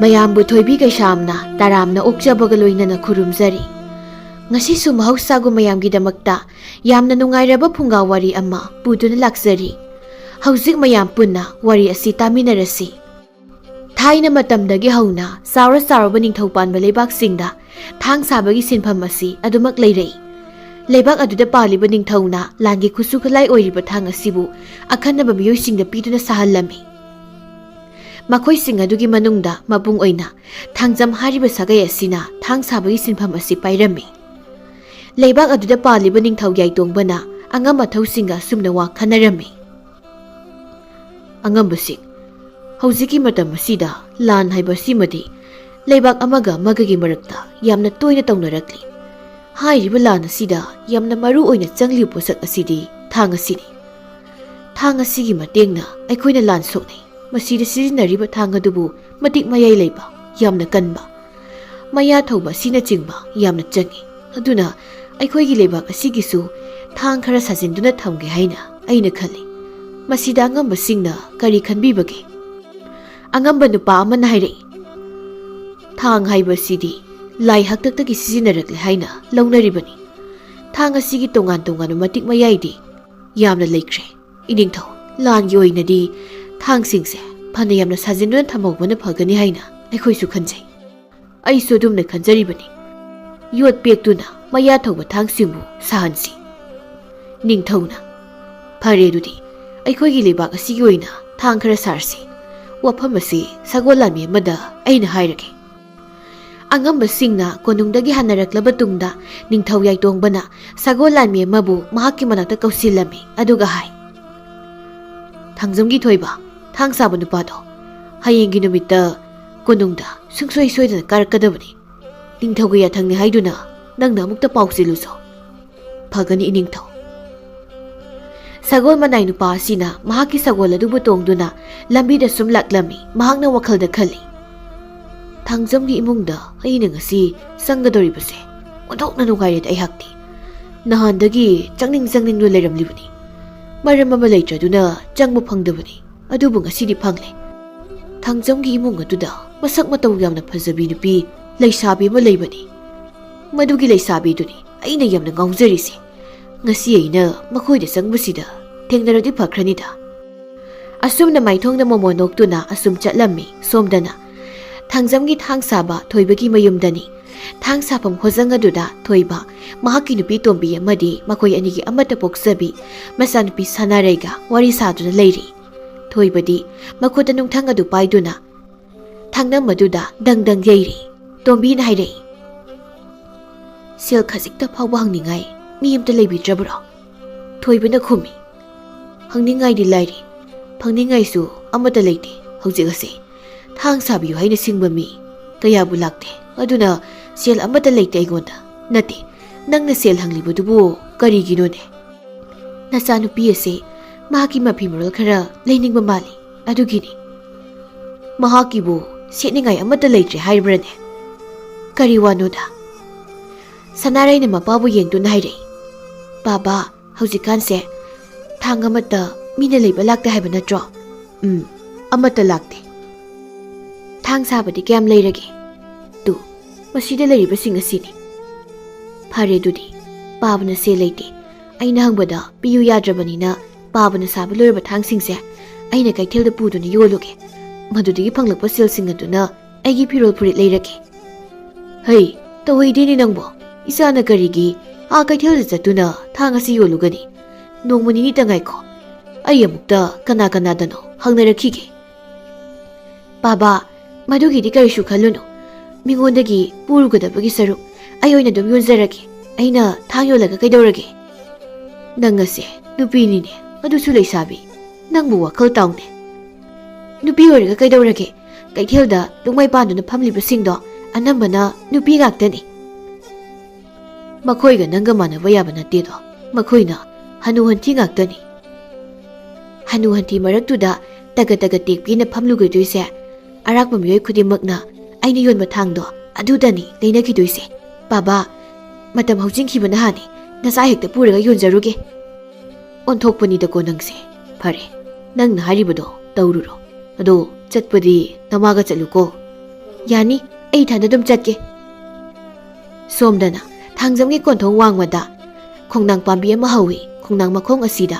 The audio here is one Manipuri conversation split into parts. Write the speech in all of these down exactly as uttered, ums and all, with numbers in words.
ꯃꯌꯥꯝꯕꯨ ꯊꯣꯏꯕꯤ ꯀꯩꯁꯥꯝꯅ ꯇꯔꯥꯝꯅ ꯑꯣꯛꯆꯕꯒ ꯂꯣꯏꯅꯅ ꯈꯨꯔꯨꯝꯖꯔꯤ꯫ ꯉꯁꯤꯁꯨ ꯃꯍꯧꯁꯥꯒꯨꯝ ꯃꯌꯥꯝꯒꯤꯗꯃꯛꯇ ꯌꯥꯝꯅ ꯅꯨꯡꯉꯥꯏꯔꯕ ꯐꯨꯡꯒꯥ ꯋꯥꯔꯤ ꯑꯃ ꯄꯨꯗꯨꯅ ꯂꯥꯛꯆꯔꯤ꯫ ꯍꯧꯖꯤꯛ ꯃꯌꯥꯝ ꯄꯨꯟꯅ ꯋꯥꯔꯤ ꯑꯁꯤ ꯇꯥꯃꯤꯟꯅꯔꯁꯤ꯫ ꯊꯥꯏꯅ ꯃꯇꯝꯗꯒꯤ ꯍꯧꯅ ꯆꯥꯎꯔ ꯆꯥꯎꯔꯕ ꯅꯤꯡꯊꯧ ꯄꯥꯟꯕ ꯂꯩꯕꯥꯛꯁꯤꯡꯗ ꯊꯥꯡ ꯁꯥꯕꯒꯤ ꯁꯤꯟꯐꯝ ꯑꯁꯤ ꯑꯗꯨꯃꯛ ꯂꯩꯔꯛꯏ꯫ ꯂꯩꯕꯥꯛ ꯑꯗꯨꯗ ꯄꯥꯜꯂꯤꯕ ꯅꯤꯡꯊꯧꯅ ꯂꯥꯟꯒꯤ ꯈꯨꯠꯁꯨ ꯈꯨꯠꯂꯥꯏ ꯑꯣꯏꯔꯤꯕ ꯊꯥꯡ ꯑꯁꯤꯕꯨ ꯑꯈꯟꯅꯕ ꯃꯤꯑꯣꯏꯁꯤꯡꯗ ꯄꯤꯗꯨꯅ ꯁꯥꯍꯜꯂꯝꯃꯤ꯫ ꯃꯈꯣꯏꯁꯤꯡ ꯑꯗꯨꯒꯤ ꯃꯅꯨꯡꯗ ꯃꯄꯨꯡ ꯑꯣꯏꯅ ꯊꯥꯡꯖꯝ ꯍꯥꯏꯔꯤꯕ ꯁꯥꯒꯩ ꯑꯁꯤꯅ ꯊꯥꯡ ꯁꯥꯕꯒꯤ ꯁꯤꯟꯐꯝ ꯑꯁꯤ ꯄꯥꯏꯔꯝꯃꯤ꯫ ꯂꯩꯕꯥꯛ ꯑꯗꯨꯗ ꯄꯥꯜꯂꯤꯕ ꯅꯤꯡꯊꯧ ꯌꯥꯏꯇꯣꯡꯕꯅ ꯑꯉꯝ ꯑꯊꯧꯁꯤꯡꯒ ꯑꯁꯨꯝꯅ ꯋꯥ ꯈꯟꯅꯔꯝꯃꯤ꯫ ꯑꯉꯝꯕꯁꯤꯡ, ꯍꯧꯖꯤꯛꯀꯤ ꯃꯇꯝ ꯑꯁꯤꯗ ꯂꯥꯟ ꯍꯥꯏꯕ ꯑꯁꯤꯃꯗꯤ ꯂꯩꯕꯥꯛ ꯑꯃꯒ ꯑꯃꯒꯒꯤ ꯃꯔꯛꯇ ꯌꯥꯝꯅ ꯇꯣꯏꯅ ꯇꯧꯅꯔꯛꯂꯤ꯫ ꯍꯥꯏꯔꯤꯕ ꯂꯥꯟ ꯑꯁꯤꯗ ꯌꯥꯝꯅ ꯃꯔꯨ ꯑꯣꯏꯅ ꯆꯪꯂꯤꯕ ꯄꯣꯠꯁꯛ ꯑꯁꯤꯗꯤ ꯊꯥꯡ ꯑꯁꯤꯅꯤ꯫ ꯊꯥꯡ ꯑꯁꯤꯒꯤ ꯃꯇꯦꯡꯅ ꯑꯩꯈꯣꯏꯅ ꯂꯥꯟ ꯁꯣꯛꯅꯩ꯫ ꯃꯁꯤꯗ ꯁꯤꯖꯤꯟꯅꯔꯤꯕ ꯊꯥꯡ ꯑꯗꯨꯕꯨ ꯃꯇꯤꯛ ꯃꯌꯥꯏ ꯂꯩꯕ, ꯌꯥꯝꯅ ꯀꯟꯕ, ꯃꯌꯥ ꯊꯧꯕ ꯑꯁꯤꯅꯆꯤꯡꯕ ꯌꯥꯝꯅ ꯆꯪꯏ꯫ ꯑꯗꯨꯅ ꯑꯩꯈꯣꯏꯒꯤ ꯂꯩꯕꯥꯛ ꯑꯁꯤꯒꯤꯁꯨ ꯊꯥꯡ ꯈꯔ ꯁꯥꯖꯤꯟꯗꯨꯅ ꯊꯝꯒꯦ ꯍꯥꯏꯅ ꯑꯩꯅ ꯈꯜꯂꯤ꯫ ꯃꯁꯤꯗ ꯑꯉꯝꯕꯁꯤꯡꯅ ꯀꯔꯤ ꯈꯟꯕꯤꯕꯒꯦ? ꯑꯉꯝꯕ ꯅꯨꯄꯥ ꯑꯃꯅ ꯍꯥꯏꯔꯛꯏ, "ꯊꯥꯡ ꯍꯥꯏꯕꯁꯤꯗꯤ ꯂꯥꯏ ꯍꯥꯛꯇꯛꯇꯒꯤ ꯁꯤꯖꯤꯟꯅꯔꯛꯂꯦ ꯍꯥꯏꯅ ꯂꯧꯅꯔꯤꯕꯅꯤ꯫ ꯊꯥꯡ ꯑꯁꯤꯒꯤ ꯇꯣꯉꯥꯟ ꯇꯣꯉꯥꯟꯕ ꯃꯇꯤꯛ ꯃꯌꯥꯏꯗꯤ ꯌꯥꯝꯅ ꯂꯩꯈ꯭ꯔꯦ꯫ ꯏꯅꯤꯡꯊꯧ, ꯂꯥꯟꯒꯤ ꯑꯣꯏꯅꯗꯤ ꯊꯥꯡꯁꯤꯡꯁꯦ ꯐꯅ ꯌꯥꯝꯅ ꯁꯥꯖꯤꯟꯗꯨꯅ ꯊꯝꯍꯧꯕꯅ ꯐꯒꯅꯤ ꯍꯥꯏꯅ ꯑꯩꯈꯣꯏꯁꯨ ꯈꯟꯖꯩ꯫" "ꯑꯩꯁꯨ ꯑꯗꯨꯝꯅ ꯈꯟꯖꯔꯤꯕꯅꯤ꯫ ꯌꯣꯠ ꯄꯦꯛꯇꯨꯅ ꯃꯌꯥ ꯊꯧꯕ ꯊꯥꯡꯁꯤꯡꯕꯨ ꯁꯥꯍꯟꯁꯤ꯫" ꯅꯤꯡꯊꯧꯅ, "ꯐꯔꯦ, ꯑꯗꯨꯗꯤ ꯑꯩꯈꯣꯏꯒꯤ ꯂꯩꯕꯥꯛ ꯑꯁꯤꯒꯤ ꯑꯣꯏꯅ ꯊꯥꯡ ꯈꯔ ꯁꯥꯔꯁꯤ꯫ ꯋꯥꯐꯝ ꯑꯁꯤ ꯁꯒꯣꯜ ꯂꯥꯟꯃꯤ ꯑꯃꯗ ꯑꯩꯅ ꯍꯥꯏꯔꯒꯦ꯫" ꯑꯉꯝꯕꯁꯤꯡꯅ ꯀꯣꯅꯨꯡꯗꯒꯤ ꯍꯟꯅꯔꯛꯂꯕ ꯇꯨꯡꯗ ꯅꯤꯡꯊꯧ ꯌꯥꯏꯇꯣꯡꯕꯅ ꯁꯒꯣꯜ ꯂꯥꯟꯃꯤ ꯑꯃꯕꯨ ꯃꯍꯥꯛꯀꯤ ꯃꯅꯥꯛꯇ ꯀꯧꯁꯤꯜꯂꯝꯃꯤ, ꯑꯗꯨꯒ ꯍꯥꯏ, "ꯊꯥꯡꯖꯝꯒꯤ ꯊꯣꯏꯕ, ꯊꯥꯡ ꯁꯥꯕ ꯅꯨꯄꯥꯗꯣ, ꯍꯌꯦꯡꯒꯤ ꯅꯨꯃꯤꯠꯇ ꯀꯣꯅꯨꯡꯗ ꯁꯨꯡꯁꯣꯏ ꯁꯣꯏꯗꯅ ꯀꯥꯔꯛꯀꯗꯕꯅꯤ꯫ ꯅꯤꯡꯊꯧꯒꯤ ꯌꯥꯊꯪꯅꯤ ꯍꯥꯏꯗꯨꯅ ꯅꯪꯅ ꯑꯃꯨꯛꯇ ꯄꯥꯎ ꯆꯦꯜꯂꯨꯆꯣ꯫" "ꯐꯒꯅꯤ, ꯏꯅꯤꯡꯊꯧ꯫" ꯁꯒꯣꯜ ꯃꯅꯥꯏ ꯅꯨꯄꯥ ꯑꯁꯤꯅ ꯃꯍꯥꯛꯀꯤ ꯁꯒꯣꯜ ꯑꯗꯨꯕꯨ ꯇꯣꯡꯗꯨꯅ ꯂꯝꯕꯤꯗ ꯁꯨꯝ ꯂꯥꯛꯂꯝꯃꯤ꯫ ꯃꯍꯥꯛꯅ ꯋꯥꯈꯜꯗ ꯈꯜꯂꯤ, "ꯊꯥꯡꯖꯝꯒꯤ ꯏꯃꯨꯡꯗ ꯑꯩꯅ ꯉꯁꯤ ꯆꯪꯒꯗꯧꯔꯤꯕꯁꯦ ꯑꯣꯟꯊꯣꯛꯅ ꯅꯨꯡꯉꯥꯏꯔꯦꯗ ꯑꯩꯍꯥꯛꯇꯤ꯫ ꯅꯍꯥꯟꯗꯒꯤ ꯆꯪꯅꯤꯡ ꯆꯪꯅꯤꯡꯗꯨꯅ ꯂꯩꯔꯝꯂꯤꯕꯅꯤ꯫ ꯃꯔꯝ ꯑꯃ ꯂꯩꯇ꯭ꯔꯗꯨꯅ ꯆꯪꯕ ꯐꯪꯗꯕꯅꯤ꯫ ꯑꯗꯨꯕꯨ ꯉꯁꯤꯗꯤ ꯐꯪꯂꯦ꯫ ꯊꯥꯡꯖꯝꯒꯤ ꯏꯃꯨꯡ ꯑꯗꯨꯗ ꯃꯁꯛ ꯃꯇꯧ ꯌꯥꯝꯅ ꯐꯖꯕꯤ ꯅꯨꯄꯤ ꯂꯩꯁꯥꯕꯤ ꯑꯃ ꯂꯩꯕꯅꯤ꯫ ꯃꯗꯨꯒꯤ ꯂꯩꯁꯥꯕꯤꯗꯨꯅꯤ ꯑꯩꯅ ꯌꯥꯝꯅ ꯉꯥꯎꯖꯔꯤꯁꯦ꯫ ꯉꯁꯤ ꯑꯩꯅ ꯃꯈꯣꯏꯗ ꯆꯪꯕꯁꯤꯗ ꯊꯦꯡꯅꯔꯗꯤ ꯐꯈ꯭ꯔꯅꯤꯗ꯫ ꯑꯁꯨꯝꯅ ꯃꯥꯏꯊꯣꯡꯗ ꯃꯣꯃꯣꯟ ꯅꯣꯛꯇꯨꯅ ꯑꯁꯨꯝ ꯆꯠꯂꯝꯃꯤ꯫ ꯁꯣꯝꯗꯅ ꯊꯥꯡꯖꯝꯒꯤ ꯊꯥꯡ ꯁꯥꯕ ꯊꯣꯏꯕꯒꯤ ꯃꯌꯨꯝꯗꯅꯤ꯫ ꯊꯥꯡ ꯁꯥꯐꯝ ꯍꯣꯖꯪ ꯑꯗꯨꯗ ꯊꯣꯏꯕ, ꯃꯍꯥꯛꯀꯤ ꯅꯨꯄꯤ ꯇꯣꯝꯕꯤ ꯑꯃꯗꯤ ꯃꯈꯣꯏ ꯑꯅꯤꯒꯤ ꯑꯃꯠꯇ ꯄꯣꯛꯆꯕꯤ ꯃꯆꯥꯅꯨꯄꯤ ꯁꯅꯥꯔꯩꯒ ꯋꯥꯔꯤ ꯁꯥꯗꯨꯅ ꯂꯩꯔꯤ꯫ ꯊꯣꯏꯕꯗꯤ ꯃꯈꯨꯠꯇ ꯅꯨꯡꯊꯪ ꯑꯗꯨ ꯄꯥꯏꯗꯨꯅ ꯊꯥꯡꯅꯝ ꯑꯗꯨꯗ ꯗꯪ ꯗꯪ ꯌꯩꯔꯤ꯫ ꯇꯣꯝꯕꯤꯅ ꯍꯥꯏꯔꯛꯏ, "ꯁꯦꯜ ꯈꯖꯤꯛꯇ ꯐꯥꯎꯕ ꯍꯪꯅꯤꯡꯉꯥꯏ ꯃꯤ ꯑꯃꯇ ꯂꯩꯕꯤꯗ꯭ꯔꯕ꯭ꯔꯣ?" ꯊꯣꯏꯕꯅ ꯈꯨꯝꯃꯤ, "ꯍꯪꯅꯤꯡꯉꯥꯏꯗꯤ ꯂꯥꯏꯔꯤ, ꯐꯪꯅꯤꯡꯉꯥꯏꯁꯨ ꯑꯃꯠꯇ ꯂꯩꯇꯦ꯫ ꯍꯧꯖꯤꯛ ꯑꯁꯤ ꯊꯥꯡ ꯁꯥꯕꯤꯌꯨ ꯍꯥꯏꯅ ꯁꯤꯡꯕ ꯃꯤ ꯀꯌꯥꯕꯨ ꯂꯥꯛꯇꯦ, ꯑꯗꯨꯅ ꯁꯦꯜ ꯑꯃꯠꯇ ꯂꯩꯇꯦ ꯑꯩꯉꯣꯟꯗ꯫ ꯅꯠꯇꯦ, ꯅꯪꯅ ꯁꯦꯜ ꯍꯪꯂꯤꯕꯗꯨꯕꯨ ꯀꯔꯤꯒꯤꯅꯣꯅꯦ?" "ꯅꯆꯥꯅꯨꯄꯤ ꯑꯁꯤ ꯃꯍꯥꯛꯀꯤ ꯃꯐꯤ ꯃꯔꯣꯜ ꯈꯔ ꯂꯩꯅꯤꯡꯕ ꯃꯥꯜꯂꯤ, ꯑꯗꯨꯒꯤꯅꯤ꯫ ꯃꯍꯥꯛꯀꯤꯕꯨ ꯁꯦꯠꯅꯤꯡꯉꯥꯏ ꯑꯃꯠꯇ ꯂꯩꯇ꯭ꯔꯦ ꯍꯥꯏꯔꯤꯕ꯭ꯔꯅꯦ? ꯀꯔꯤ ꯋꯥꯅꯣꯗ?" ꯁꯅꯥꯔꯩꯅ ꯃꯄꯥꯕꯨ ꯌꯦꯡꯗꯨꯅ ꯍꯥꯏꯔꯛꯏ, "ꯄꯥꯕꯥ, ꯍꯧꯖꯤꯛꯀꯥꯟꯁꯦ ꯊꯥꯡ ꯑꯃꯠꯇ ꯃꯤꯅ ꯂꯩꯕ ꯂꯥꯛꯇꯦ ꯍꯥꯏꯕ ꯅꯠꯇ꯭ꯔꯣ?" "ꯎꯝ, ꯑꯃꯠꯇ ꯂꯥꯛꯇꯦ꯫" "ꯊꯥꯡ ꯁꯥꯕꯗꯤ ꯀꯌꯥꯝ ꯂꯩꯔꯒꯦ?" "ꯇꯨ, ꯃꯁꯤꯗ ꯂꯩꯔꯤꯕꯁꯤꯡ ꯑꯁꯤꯅꯤ꯫" "ꯐꯔꯦ ꯑꯗꯨꯗꯤ, ꯄꯥꯕꯅ ꯁꯦꯜ ꯂꯩꯇꯦ꯫ ꯑꯩꯅ ꯍꯪꯕꯗ ꯄꯤꯌꯨ ꯌꯥꯗ꯭ꯔꯕꯅꯤꯅ ꯄꯥꯕꯅ ꯁꯥꯕ ꯂꯣꯏꯔꯕ ꯊꯥꯡꯁꯤꯡꯁꯦ ꯑꯩꯅ ꯀꯩꯊꯦꯜꯗ ꯄꯨꯗꯨꯅ ꯌꯣꯜꯂꯨꯒꯦ꯫ ꯃꯗꯨꯗꯒꯤ ꯐꯪꯂꯛꯄ ꯁꯦꯜꯁꯤꯡ ꯑꯗꯨꯅ ꯑꯩꯒꯤ ꯐꯤꯔꯣꯜ ꯐꯨꯔꯤꯠ ꯂꯩꯔꯒꯦ꯫" "ꯍꯩ, ꯇꯧꯍꯩꯗꯦꯅꯦ ꯅꯪꯕꯣ꯫ ꯏꯆꯥꯅ ꯀꯔꯤꯒꯤ ꯑꯥ ꯀꯩꯊꯦꯜꯗ ꯆꯠꯇꯨꯅ ꯊꯥꯡ ꯑꯁꯤ ꯌꯣꯜꯂꯨꯒꯅꯤ? ꯅꯣꯡꯃ ꯅꯤꯅꯤꯇ ꯉꯥꯏꯈꯣ꯫ ꯑꯩ ꯑꯃꯨꯛꯇ ꯀꯅꯥ ꯀꯅꯥꯗꯅꯣ ꯍꯪꯅꯔꯛꯈꯤꯒꯦ꯫" "ꯄꯥꯕꯥ, ꯃꯗꯨꯒꯤꯗꯤ ꯀꯔꯤꯁꯨ ꯈꯜꯂꯨꯅꯨ꯫ ꯃꯤꯉꯣꯟꯗꯒꯤ ꯄꯨꯔꯨꯒꯗꯕꯒꯤ ꯁꯔꯨꯛ ꯑꯩ ꯑꯣꯏꯅ ꯑꯗꯨꯝ ꯌꯣꯟꯖꯔꯒꯦ꯫ ꯑꯩꯅ ꯊꯥꯡ ꯌꯣꯜꯂꯒ ꯀꯩꯗꯧꯔꯒꯦ?" "ꯅꯪ ꯑꯁꯦ ꯅꯨꯄꯤꯅꯤꯅꯦ, ꯑꯗꯨꯁꯨ ꯂꯩꯁꯥꯕꯤ꯫ ꯅꯪꯕꯨ ꯋꯥꯈꯜ ꯇꯥꯎꯅꯦ꯫ ꯅꯨꯄꯤ ꯑꯣꯏꯔꯒ ꯀꯩꯗꯧꯔꯒꯦ? ꯀꯩꯊꯦꯜꯗ ꯂꯨꯡꯃꯩ ꯄꯥꯟꯗꯨꯅ ꯐꯝꯂꯤꯕꯁꯤꯡꯗꯣ ꯑꯅꯝꯕꯅ ꯅꯨꯄꯤ ꯉꯥꯛꯇꯅꯤ꯫" "ꯃꯈꯣꯏꯒ ꯅꯪꯒ ꯃꯥꯟꯅꯕ ꯌꯥꯕ ꯅꯠꯇꯦꯗꯣ꯫ ꯃꯈꯣꯏꯅ ꯍꯅꯨ ꯍꯟꯊꯤ ꯉꯥꯛꯇꯅꯤ꯫" "ꯍꯅꯨ ꯍꯟꯊꯤ ꯃꯔꯛꯇꯨꯗ ꯇꯒ ꯇꯒ ꯇꯦꯛꯄꯤꯅ ꯐꯝꯂꯨꯒꯗꯣꯏꯁꯦ? ꯑꯔꯥꯛꯄ ꯃꯤꯑꯣꯏ ꯈꯨꯗꯤꯡꯃꯛꯅ ꯑꯩꯅ ꯌꯣꯟꯕ ꯊꯥꯡꯗꯣ ꯑꯗꯨꯗꯅꯤ ꯂꯩꯅꯈꯤꯗꯣꯏꯁꯦ꯫ ꯄꯥꯕꯥ, ꯃꯇꯝ ꯍꯧꯖꯤꯟꯈꯤꯕꯅ ꯍꯥꯟꯅꯤ꯫ ꯅꯆꯥ ꯍꯦꯛꯇ ꯄꯨꯔꯒ ꯌꯣꯟꯖꯔꯨꯒꯦ꯫" "ꯑꯣꯟꯊꯣꯛꯄꯅꯤꯗꯀꯣ ꯅꯪꯁꯦ꯫ ꯐꯔꯦ, ꯅꯪꯅ ꯍꯥꯏꯔꯤꯕꯗꯣ ꯇꯧꯔꯨꯔꯣ꯫ ꯑꯗꯣ ꯆꯠꯄꯗꯤ ꯅꯃꯥꯒ ꯆꯠꯂꯨꯀꯣ꯫ ꯌꯥꯅꯤ, ꯑꯩ ꯏꯊꯟꯗ ꯑꯗꯨꯝ ꯆꯠꯀꯦ꯫ ꯁꯣꯝꯗꯅ ꯊꯥꯡꯖꯝꯒꯤ ꯀꯣꯟꯊꯣꯡ ꯋꯥꯡꯃꯗ ꯈꯣꯡꯅꯥꯡ ꯄꯥꯝꯕꯤ ꯑꯃ ꯍꯧꯏ꯫ ꯈꯣꯡꯅꯥꯡ ꯃꯈꯣꯡ ꯑꯁꯤꯗ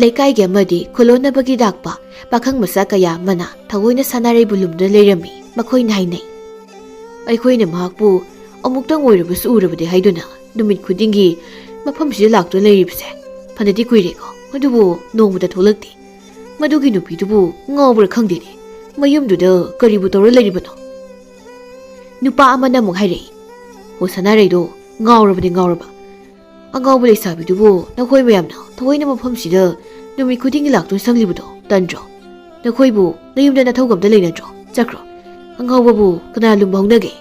ꯂꯩꯀꯥꯏꯒꯤ ꯑꯃꯗꯤ ꯈꯨꯂꯣꯟꯅꯕꯒꯤ ꯂꯥꯛꯄ ꯄꯥꯈꯪ ꯃꯆꯥ ꯀꯌꯥ ꯑꯃꯅ ꯊꯑꯣꯏꯅ ꯁꯅꯥꯔꯩꯕꯨ ꯂꯨꯝꯗꯨꯅ ꯂꯩꯔꯝꯃꯤ꯫ ꯃꯈꯣꯏꯅ ꯍꯥꯏꯅꯩ, "ꯑꯩꯈꯣꯏꯅ ꯃꯍꯥꯛꯄꯨ ꯑꯃꯨꯛꯇꯪ ꯑꯣꯏꯔꯕꯁꯨ ꯎꯔꯕꯗꯤ ꯍꯥꯏꯗꯨꯅ ꯅꯨꯃꯤꯠ ꯈꯨꯗꯤꯡꯒꯤ ꯃꯐꯝꯁꯤꯗ ꯂꯥꯛꯇꯨꯅ ꯂꯩꯔꯤꯕꯁꯦ ꯐꯅꯗꯤ ꯀꯨꯏꯔꯦꯀꯣ, ꯑꯗꯨꯕꯨ ꯅꯣꯡꯃꯇ ꯊꯣꯛꯂꯛꯇꯦ꯫ ꯃꯗꯨꯒꯤ ꯅꯨꯄꯤꯗꯨꯕꯨ ꯉꯥꯎꯕ꯭ꯔꯥ ꯈꯪꯗꯦꯅꯦ, ꯃꯌꯨꯝꯗꯨꯗ ꯀꯔꯤꯕꯨ ꯇꯧꯔ ꯂꯩꯔꯤꯕꯅꯣ?" ꯅꯨꯄꯥ ꯑꯃꯅ ꯑꯃꯨꯛ ꯍꯥꯏꯔꯛꯏ, "ꯍꯣ ꯁꯅꯥꯔꯩꯗꯣ, ꯉꯥꯎꯔꯕꯅꯤ ꯉꯥꯎꯔꯕ꯫ ꯑꯉꯥꯎꯕ ꯂꯩꯁꯥꯕꯤꯗꯨꯕꯨ ꯅꯈꯣꯏ ꯃꯌꯥꯝꯅ ꯊꯑꯣꯏꯅ ꯃꯐꯝꯁꯤꯗ ꯅꯨꯃꯤꯠ ꯈꯨꯗꯤꯡꯒꯤ ꯂꯥꯛꯇꯨꯅ ꯁꯪꯂꯤꯕꯗꯣ ꯇꯟꯗ꯭ꯔꯣ? ꯅꯈꯣꯏꯕꯨ ꯅꯌꯨꯝꯗ ꯅꯊꯧꯒ ꯑꯝꯇ ꯂꯩꯅꯗ꯭ꯔꯣ? ꯆꯠꯈ꯭ꯔꯣ꯫ ꯑꯉꯥꯎꯕꯕꯨ ꯀꯅꯥ ꯂꯨꯝꯕ ꯍꯧꯅꯒꯦ?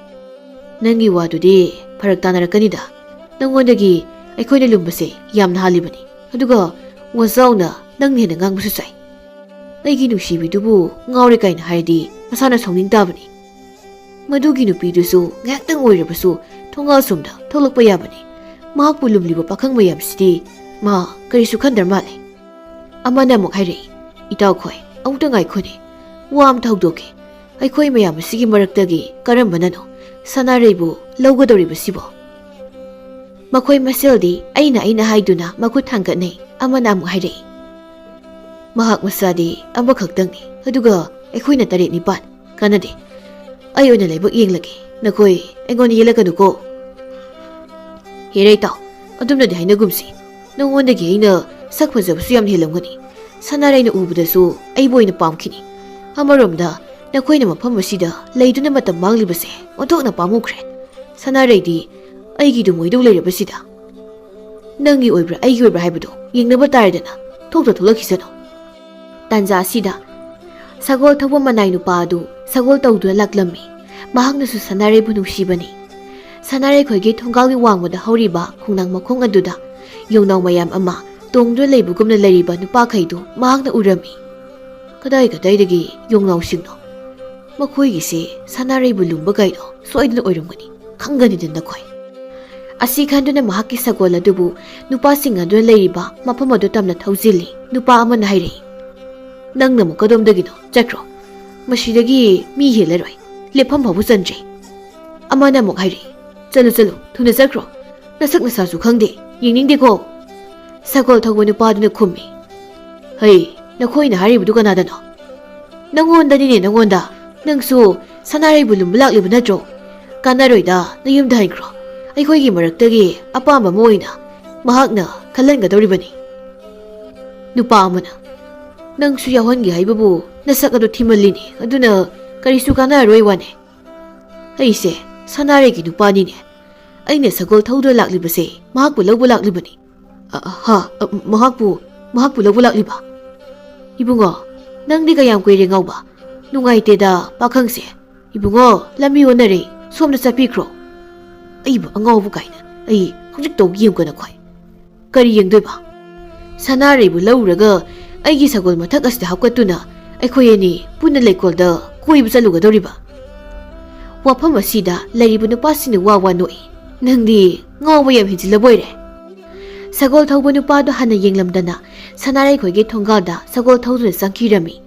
ꯅꯪꯒꯤ ꯋꯥꯗꯨꯗꯤ ꯐꯔꯛ ꯇꯥꯅꯔꯛꯀꯅꯤꯗ꯫ ꯅꯪꯉꯣꯟꯗꯒꯤ ꯑꯩꯈꯣꯏꯅ ꯂꯨꯝꯕꯁꯦ ꯌꯥꯝꯅ ꯍꯥꯜꯂꯤꯕꯅꯤ꯫ ꯑꯗꯨꯒ ꯋꯥꯖꯥꯎꯅ ꯅꯪꯅ ꯍꯦꯟꯅ ꯉꯥꯡꯕꯁꯨ ꯁꯥꯏ꯫ ꯑꯩꯒꯤ ꯅꯨꯡꯁꯤꯕꯤꯗꯨꯕꯨ ꯉꯥꯎꯔꯦ ꯀꯥꯏꯅ ꯍꯥꯏꯔꯗꯤ ꯃꯁꯥꯅ ꯁꯥꯎꯅꯤꯡ ꯇꯥꯕꯅꯤ꯫ ꯃꯗꯨꯒꯤ ꯅꯨꯄꯤꯗꯨꯁꯨ ꯉꯥꯏꯍꯥꯛꯇꯪ ꯑꯣꯏꯔꯕꯁꯨ ꯊꯣꯡꯒꯥꯜꯁꯣꯝꯗ ꯊꯣꯛꯂꯛꯄ ꯌꯥꯕꯅꯤ꯫ ꯃꯍꯥꯛꯄꯨ ꯂꯨꯝꯂꯤꯕ ꯄꯥꯈꯪ ꯃꯌꯥꯝꯁꯤꯗꯤ ꯃꯥ ꯀꯔꯤꯁꯨ ꯈꯟꯗ꯭ꯔ ꯃꯥꯜꯂꯦ꯫" ꯑꯃꯅ ꯑꯃꯨꯛ ꯍꯥꯏꯔꯛꯏ, "ꯏꯇꯥꯎꯈꯣꯏ, ꯑꯃꯨꯛꯇ ꯉꯥꯏꯈꯣꯅꯦ꯫ ꯋꯥ ꯑꯝꯇ ꯍꯧꯗꯣꯛꯀꯦ꯫ ꯑꯩꯈꯣꯏ ꯃꯌꯥꯝ ꯑꯁꯤꯒꯤ ꯃꯔꯛꯇꯒꯤ ꯀꯔꯝꯕꯅꯅꯣ ꯁꯅꯥꯔꯩꯕꯨ ꯂꯧꯒꯗꯧꯔꯤꯕꯁꯤꯕꯣ?" ꯃꯈꯣꯏ ꯃꯁꯦꯜꯗꯤ ꯑꯩꯅ ꯑꯩꯅ ꯍꯥꯏꯗꯨꯅ ꯃꯈꯨꯠ ꯊꯥꯡꯒꯠꯅꯩ꯫ ꯑꯃꯅ ꯑꯃꯨꯛ ꯍꯥꯏꯔꯛꯏ, "ꯃꯍꯥꯛ ꯃꯆꯥꯗꯤ ꯑꯃꯈꯛꯇꯪꯅꯤ, ꯑꯗꯨꯒ ꯑꯩꯈꯣꯏꯅ ꯇꯔꯦꯠ ꯅꯤꯄꯥꯜ꯫ ꯀꯥꯟꯅꯗꯦ꯫ ꯑꯩ ꯑꯣꯏꯅ ꯂꯥꯏꯕꯛ ꯌꯦꯡꯂꯒꯦ꯫ ꯅꯈꯣꯏ ꯑꯩꯉꯣꯟꯗ ꯌꯦꯠꯂꯛꯀꯅꯨꯀꯣ꯫" "ꯍꯦꯔꯩ ꯇꯥꯎ, ꯑꯗꯨꯝꯅꯗꯤ ꯍꯥꯏꯅꯒꯨꯝꯁꯤ꯫ ꯅꯉꯣꯟꯗꯒꯤ ꯑꯩꯅ ꯁꯛ ꯐꯖꯕꯁꯨ ꯌꯥꯝ ꯍꯦꯜꯂꯝꯒꯅꯤ꯫ ꯁꯅꯥꯔꯩꯅ ꯎꯕꯗꯁꯨ ꯑꯩꯕꯨ ꯑꯣꯏꯅ ꯄꯥꯝꯈꯤꯅꯤ꯫ ꯑꯃꯔꯣꯝꯗ ꯅꯈꯣꯏꯅ ꯃꯐꯝ ꯑꯁꯤꯗ ꯂꯩꯗꯨꯅ ꯃꯇꯝ ꯃꯥꯡꯂꯤꯕꯁꯦ ꯑꯣꯟꯊꯣꯛꯅ ꯄꯥꯝꯃꯨꯈ꯭ꯔꯦ꯫ ꯁꯅꯥꯔꯩꯗꯤ ꯑꯩꯒꯤꯗꯨ ꯃꯣꯏꯗꯧ ꯂꯩꯔꯕꯁꯤꯗ꯫ ꯅꯪꯒꯤ ꯑꯣꯏꯕ꯭ꯔꯥ ꯑꯩꯒꯤ ꯑꯣꯏꯕ꯭ꯔꯥ ꯍꯥꯏꯕꯗꯨ ꯌꯦꯡꯅꯕ ꯇꯥꯔꯦꯗꯅ꯫ ꯊꯣꯛꯇ ꯊꯣꯛꯂꯛꯈꯤꯁꯅꯨ꯫" ꯇꯥꯟꯖꯥ ꯑꯁꯤꯗ ꯁꯒꯣꯜ ꯊꯧꯕ ꯃꯅꯥꯏ ꯅꯨꯄꯥ ꯑꯗꯨ ꯁꯒꯣꯜ ꯇꯧꯗꯨꯅ ꯂꯥꯛꯂꯝꯃꯤ꯫ ꯃꯍꯥꯛꯅꯁꯨ ꯁꯅꯥꯔꯩꯕꯨ ꯅꯨꯡꯁꯤꯕꯅꯤ꯫ ꯁꯅꯥꯔꯩ ꯈꯣꯏꯒꯤ ꯊꯣꯡꯒꯥꯜꯒꯤ ꯋꯥꯡꯃꯗ ꯍꯧꯔꯤꯕ ꯈꯣꯡꯅꯥꯡ ꯃꯈꯣꯡ ꯑꯗꯨꯗ ꯌꯣꯡꯅꯥꯎ ꯃꯌꯥꯝ ꯑꯃ ꯇꯣꯡꯗꯨꯅ ꯂꯩꯕꯒꯨꯝꯅ ꯂꯩꯔꯤꯕ ꯅꯨꯄꯥꯈꯩꯗꯨ ꯃꯍꯥꯛꯅ ꯎꯔꯝꯃꯤ꯫ ꯀꯗꯥꯏ ꯀꯗꯥꯏꯗꯒꯤ ꯌꯣꯡꯅꯥꯎꯁꯤꯡꯅꯣ? ꯃꯈꯣꯏꯒꯤꯁꯦ ꯁꯅꯥꯔꯩꯕꯨ ꯂꯨꯝꯕ ꯀꯥꯏꯗꯣ ꯁꯣꯏꯗꯅ ꯑꯣꯏꯔꯝꯒꯅꯤ꯫ ꯈꯪꯒꯅꯤꯗ ꯅꯈꯣꯏ꯫ ꯑꯁꯤ ꯈꯟꯗꯨꯅ ꯃꯍꯥꯛꯀꯤ ꯁꯒꯣꯜ ꯑꯗꯨꯕꯨ ꯅꯨꯄꯥꯁꯤꯡ ꯑꯗꯨꯅ ꯂꯩꯔꯤꯕ ꯃꯐꯝ ꯑꯗꯨ ꯇꯝꯅ ꯊꯧꯖꯤꯜꯂꯤ꯫ ꯅꯨꯄꯥ ꯑꯃꯅ ꯍꯥꯏꯔꯛꯏ, "ꯅꯪꯅ ꯑꯃꯨꯛ ꯀꯗꯣꯝꯗꯒꯤꯅꯣ? ꯆꯠꯈ꯭ꯔꯣ꯫ ꯃꯁꯤꯗꯒꯤ ꯃꯤ ꯍꯦꯜꯂꯔꯣꯏ꯫ ꯂꯦꯞꯐꯝ ꯐꯥꯎꯕ ꯆꯟꯗ꯭ꯔꯦ꯫" ꯑꯃꯅ ꯑꯃꯨꯛ ꯍꯥꯏꯔꯛꯏ, "ꯆꯠꯂꯨ, ꯆꯠꯂꯨ, ꯊꯨꯅ ꯆꯠꯈ꯭ꯔꯣ꯫ ꯅꯁꯛ ꯅꯁꯥꯁꯨ ꯈꯪꯗꯦ, ꯌꯦꯡꯅꯤꯡꯗꯦꯀꯣ꯫" ꯁꯒꯣꯜ ꯊꯧꯕ ꯅꯨꯄꯥꯗꯨꯅ ꯈꯨꯝꯃꯤ, "ꯍꯩ, ꯅꯈꯣꯏꯅ ꯍꯥꯏꯔꯤꯕꯗꯨ ꯀꯅꯥꯗꯅꯣ?" "ꯅꯪꯉꯣꯟꯗꯅꯤꯅꯦ, ꯅꯪꯉꯣꯟꯗ꯫ ꯅꯪꯁꯨ ꯁꯅꯥꯔꯩꯕꯨ ꯂꯨꯝꯕ ꯂꯥꯛꯂꯤꯕ ꯅꯠꯇ꯭ꯔꯣ? ꯀꯥꯟꯅꯔꯣꯏꯗ, ꯅꯌꯨꯝꯗ ꯍꯟꯈ꯭ꯔꯣ꯫ ꯑꯩꯈꯣꯏꯒꯤ ꯃꯔꯛꯇꯒꯤ ꯑꯄꯥꯝꯕ ꯑꯃ ꯑꯣꯏꯅ ꯃꯍꯥꯛꯅ ꯈꯜꯍꯟꯒꯗꯧꯔꯤꯕꯅꯤ꯫" ꯅꯨꯄꯥ ꯑꯃꯅ, "ꯅꯪꯁꯨ ꯌꯥꯎꯍꯟꯒꯦ ꯍꯥꯏꯕꯕꯨ ꯅꯁꯛ ꯑꯗꯨ ꯊꯤꯃꯜꯂꯤꯅꯦ, ꯑꯗꯨꯅ ꯀꯔꯤꯁꯨ ꯀꯥꯟꯅꯔꯔꯣꯏ ꯋꯥꯅꯦ꯫ ꯑꯩꯁꯦ ꯁꯅꯥꯔꯩꯒꯤ ꯅꯨꯄꯥꯅꯤꯅꯦ꯫ ꯑꯩꯅ ꯁꯒꯣꯜ ꯊꯧꯗꯨꯅ ꯂꯥꯛꯂꯤꯕꯁꯦ ꯃꯍꯥꯛꯄꯨ ꯂꯧꯕ ꯂꯥꯛꯂꯤꯕꯅꯤ꯫" "ꯑ, ꯑ, ꯍꯥ, ꯑ, ꯃꯍꯥꯛꯄꯨ, ꯃꯍꯥꯛꯄꯨ ꯂꯧꯕ ꯂꯥꯛꯂꯤꯕ? ꯏꯕꯨꯡꯉꯣ, ꯅꯪꯗꯤ ꯀꯌꯥꯝ ꯀꯨꯏꯔꯦ ꯉꯥꯎꯕ? ꯅꯨꯡꯉꯥꯏꯇꯦꯗ, ꯄꯥꯈꯪꯁꯦ꯫ ꯏꯕꯨꯡꯉꯣ, ꯂꯝꯕꯤ ꯑꯣꯟꯅꯔꯦ, ꯁꯣꯝꯗ ꯆꯠꯄꯤꯈ꯭ꯔꯣ꯫" "ꯑꯩꯕꯨ ꯑꯉꯥꯎꯕ ꯀꯥꯏꯅ, ꯑꯩ ꯍꯧꯖꯤꯛ ꯇꯧꯒꯦ ꯌꯦꯡꯉꯨꯀꯣ ꯅꯈꯣꯏ꯫" "ꯀꯔꯤ ꯌꯦꯡꯗꯣꯏꯕ? ꯁꯅꯥꯔꯩꯕꯨ ꯂꯧꯔꯒ ꯑꯩꯒꯤ ꯁꯒꯣꯜ ꯃꯊꯛ ꯑꯁꯤꯗ ꯍꯥꯞꯀꯠꯇꯨꯅ ꯑꯩꯈꯣꯏ ꯑꯅꯤ ꯄꯨꯟꯅ ꯂꯩꯀꯣꯜꯗ ꯀꯣꯏꯕ ꯆꯠꯂꯨꯒꯗꯧꯔꯤꯕ?" ꯋꯥꯐꯝ ꯑꯁꯤꯗ ꯂꯩꯔꯤꯕ ꯅꯨꯄꯥꯁꯤꯡꯅ ꯋꯥ ꯋꯥ ꯅꯣꯛꯏ꯫ "ꯅꯪꯗꯤ ꯉꯥꯎꯕ ꯌꯥꯝ ꯍꯦꯟꯖꯤꯜꯂꯕꯣꯏꯔꯦ꯫" ꯁꯒꯣꯜ ꯊꯧꯕ ꯅꯨꯄꯥꯗꯨ ꯍꯟꯅ ꯌꯦꯡꯂꯝꯗꯅ ꯁꯅꯥꯔꯩ ꯈꯣꯏꯒꯤ ꯊꯣꯡꯒꯥꯜꯗ ꯁꯒꯣꯜ ꯊꯧꯗꯨꯅ ꯆꯪꯈꯤꯔꯝꯃꯤ꯫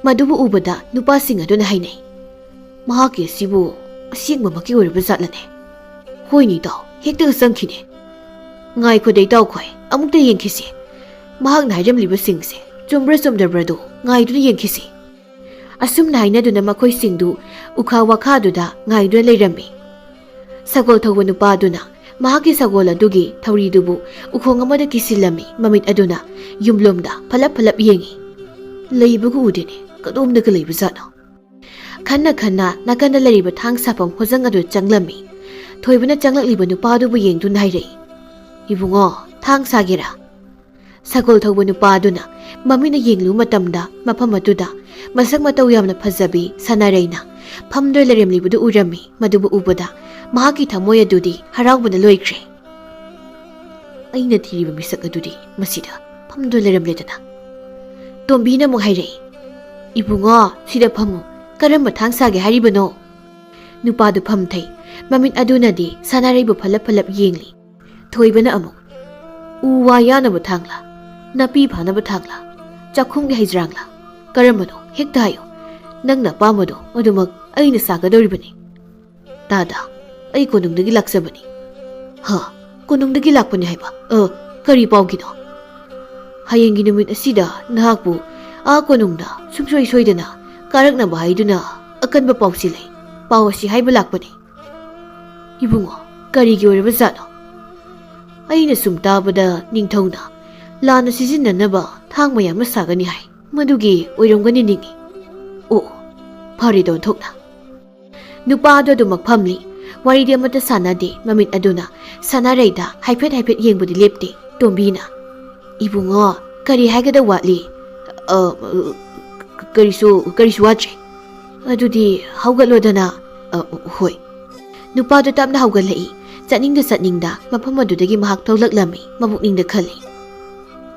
ꯃꯗꯨꯕꯨ ꯎꯕꯗ ꯅꯨꯄꯥꯁꯤꯡ ꯑꯗꯨꯅ ꯍꯥꯏꯅꯩ, "ꯃꯍꯥꯛꯀꯤ ꯑꯁꯤꯕꯨ ꯑꯁꯦꯡꯕꯃꯛꯀꯤ ꯑꯣꯏꯔꯕ ꯖꯥꯠꯂꯅꯦ? ꯍꯣꯏꯅꯦ ꯏꯇꯥꯎ, ꯍꯦꯛꯇ ꯆꯪꯈꯤꯅꯦ꯫ ꯉꯥꯏꯈꯣꯗ ꯏꯇꯥꯎꯈꯣꯏ, ꯑꯃꯨꯛꯇ ꯌꯦꯡꯈꯤꯁꯤ꯫ ꯃꯍꯥꯛꯅ ꯍꯥꯏꯔꯝꯂꯤꯕꯁꯤꯡꯁꯦ ꯆꯨꯝꯕ꯭ꯔꯥ ꯆꯨꯝꯗꯕ꯭ꯔꯥꯗꯣ ꯉꯥꯏꯗꯨꯅ ꯌꯦꯡꯈꯤꯁꯤ꯫" ꯑꯁꯨꯝꯅ ꯍꯥꯏꯅꯗꯨꯅ ꯃꯈꯣꯏꯁꯤꯡꯗꯨ ꯎꯈꯥ ꯋꯥꯈꯥꯗꯨꯗ ꯉꯥꯏꯗꯨꯅ ꯂꯩꯔꯝꯃꯤ꯫ ꯁꯒꯣꯜ ꯊꯧꯕ ꯅꯨꯄꯥꯗꯨꯅ ꯃꯍꯥꯛꯀꯤ ꯁꯒꯣꯜ ꯑꯗꯨꯒꯤ ꯊꯧꯔꯤꯗꯨꯕꯨ ꯎꯈꯣꯡ ꯑꯃꯗ ꯀꯤꯁꯤꯜꯂꯝꯃꯤ꯫ ꯃꯃꯤꯠ ꯑꯗꯨꯅ ꯌꯨꯝꯂꯣꯝꯗ ꯐꯂꯞ ꯐꯂꯞ ꯌꯦꯡꯉꯤ꯫ ꯂꯩꯕꯒ ꯎꯗꯦꯅꯦ, ꯀꯗꯣꯝꯗꯒ ꯂꯩꯕꯖꯥꯠꯅꯣ? ꯈꯟꯅ ꯈꯟꯅ ꯅꯥꯀꯟꯗ ꯂꯩꯔꯤꯕ ꯊꯥꯡ ꯁꯥꯐꯝ ꯍꯣꯖꯪ ꯑꯗꯨꯗ ꯆꯪꯂꯝꯃꯤ꯫ ꯊꯣꯏꯕꯅ ꯆꯪꯂꯛꯂꯤꯕ ꯅꯨꯄꯥꯗꯨꯕꯨ ꯌꯦꯡꯗꯨꯅ ꯍꯥꯏꯔꯛꯏ, "ꯏꯕꯨꯡꯉꯣ, ꯊꯥꯡ ꯁꯥꯒꯦꯔꯥ?" ꯁꯒꯣꯜ ꯊꯧꯕ ꯅꯨꯄꯥ ꯑꯗꯨꯅ ꯃꯃꯤꯠꯅ ꯌꯦꯡꯂꯨꯕ ꯃꯇꯝꯗ ꯃꯐꯝ ꯑꯗꯨꯗ ꯃꯁꯛ ꯃꯇꯧ ꯌꯥꯝꯅ ꯐꯖꯕꯤ ꯁꯅꯥꯔꯩꯅ ꯐꯝꯗꯨꯅ ꯂꯩꯔꯝꯂꯤꯕꯗꯨ ꯎꯔꯝꯃꯤ꯫ ꯃꯗꯨꯕꯨ ꯎꯕꯗ ꯃꯍꯥꯛꯀꯤ ꯊꯃꯣꯏ ꯑꯗꯨꯗꯤ ꯍꯔꯥꯎꯕꯅ ꯂꯣꯏꯈ꯭ꯔꯦ꯫ "ꯑꯩꯅ ꯊꯤꯔꯤꯕ ꯃꯤꯁꯛ ꯑꯗꯨꯗꯤ ꯃꯁꯤꯗ ꯐꯝꯗꯨꯅ ꯂꯩꯔꯝꯂꯦꯗꯅ꯫" ꯇꯣꯝꯕꯤꯅ ꯑꯃꯨꯛ ꯍꯥꯏꯔꯛꯏ, "ꯏꯕꯨꯡꯉꯣ, ꯁꯤꯗ ꯐꯝꯃꯨ꯫ ꯀꯔꯝꯕ ꯊꯥꯡ ꯁꯥꯒꯦ ꯍꯥꯏꯔꯤꯕꯅꯣ?" ꯅꯨꯄꯥꯗꯨ ꯐꯝꯊꯩ꯫ ꯃꯃꯤꯠ ꯑꯗꯨꯅꯗꯤ ꯁꯅꯥꯔꯩꯕꯨ ꯐꯂꯞ ꯐꯂꯞ ꯌꯦꯡꯂꯤ꯫ ꯊꯣꯏꯕꯅ ꯑꯃꯨꯛ, "ꯎ ꯋꯥ ꯌꯥꯅꯕ ꯊꯥꯡꯂꯥ? ꯅꯥꯄꯤ ꯐꯥꯅꯕ ꯊꯥꯡꯂꯥ? ꯆꯥꯛꯈꯨꯝꯒꯤ ꯍꯩꯖ꯭ꯔꯥꯡꯂꯥ?" "ꯀꯔꯝꯕꯅꯣ? ꯍꯦꯛꯇ ꯍꯥꯏꯌꯨ꯫ ꯅꯪꯅ ꯑꯄꯥꯝꯕꯗꯣ ꯑꯗꯨꯃꯛ ꯑꯩꯅ ꯁꯥꯒꯗꯧꯔꯤꯕꯅꯤ꯫" "ꯇꯥꯗ, ꯑꯩ ꯀꯣꯅꯨꯡꯗꯒꯤ ꯂꯥꯛꯆꯕꯅꯤ꯫" "ꯍꯥ? ꯀꯣꯅꯨꯡꯗꯒꯤ ꯂꯥꯛꯄꯅꯤ ꯍꯥꯏꯕ? ꯑ, ꯀꯔꯤ ꯄꯥꯎꯒꯤꯅꯣ?" "ꯍꯌꯦꯡꯒꯤ ꯅꯨꯃꯤꯠ ꯑꯁꯤꯗ ꯅꯍꯥꯛꯄꯨ ꯑꯥ ꯀꯣꯅꯨꯡꯗ ꯁꯨꯡꯁꯣꯏ ꯁꯣꯏꯗꯅ ꯀꯥꯔꯛꯅꯕ ꯍꯥꯏꯗꯨꯅ ꯑꯀꯟꯕ ꯄꯥꯎꯁꯤ ꯂꯩ꯫ ꯄꯥꯎ ꯑꯁꯤ ꯍꯥꯏꯕ ꯂꯥꯛꯄꯅꯤ꯫" "ꯏꯕꯨꯡꯉꯣ, ꯀꯔꯤꯒꯤ ꯑꯣꯏꯔꯕꯖꯥꯠꯅꯣ?" "ꯑꯩꯅ ꯁꯨꯝ ꯇꯥꯕꯗ ꯅꯤꯡꯊꯧꯅ ꯂꯥꯟꯅ ꯁꯤꯖꯤꯟꯅꯅꯕ ꯊꯥꯡ ꯃꯌꯥꯝ ꯑꯃ ꯁꯥꯒꯅꯤ ꯍꯥꯏ꯫ ꯃꯗꯨꯒꯤ ꯑꯣꯏꯔꯝꯒꯅꯤ ꯅꯤꯡꯏ꯫" "ꯑꯣ, ꯐꯔꯦꯗ ꯑꯣꯟꯊꯣꯛꯅ꯫" ꯅꯨꯄꯥ ꯑꯗꯨ ꯑꯗꯨꯃꯛ ꯐꯝꯂꯤ꯫ ꯋꯥꯔꯤꯗꯤ ꯑꯃꯠꯇ ꯁꯥꯟꯅꯗꯦ꯫ ꯃꯃꯤꯠ ꯑꯗꯨꯅ ꯁꯅꯥꯔꯩꯗ ꯍꯥꯏꯐꯦꯠ ꯍꯥꯏꯐꯦꯠ ꯌꯦꯡꯕꯗꯤ ꯂꯦꯞꯇꯦ꯫ ꯇꯣꯝꯕꯤꯅ, "ꯏꯕꯨꯡꯉꯣ, ꯀꯔꯤ ꯍꯥꯏꯒꯗꯕ ꯋꯥꯠꯂꯤ?" "ꯑ, ꯀ-, ꯀꯔꯤꯁꯨ, ꯀꯔꯤꯁꯨ ꯋꯥꯠꯇ꯭ꯔꯦ꯫" "ꯑꯗꯨꯗꯤ ꯍꯧꯒꯠꯂꯣꯗꯅ꯫" "ꯑ, ꯍꯣꯏ꯫" ꯅꯨꯄꯥꯗꯨ ꯇꯞꯅ ꯍꯧꯒꯠꯂꯛꯏ꯫ ꯆꯠꯅꯤꯡꯗ ꯆꯠꯅꯤꯡꯗ ꯃꯐꯝ ꯑꯗꯨꯗꯒꯤ ꯃꯍꯥꯛ ꯊꯣꯛꯂꯛꯂꯝꯃꯤ꯫ ꯃꯄꯨꯛꯅꯤꯡꯗ ꯈꯜꯂꯤ,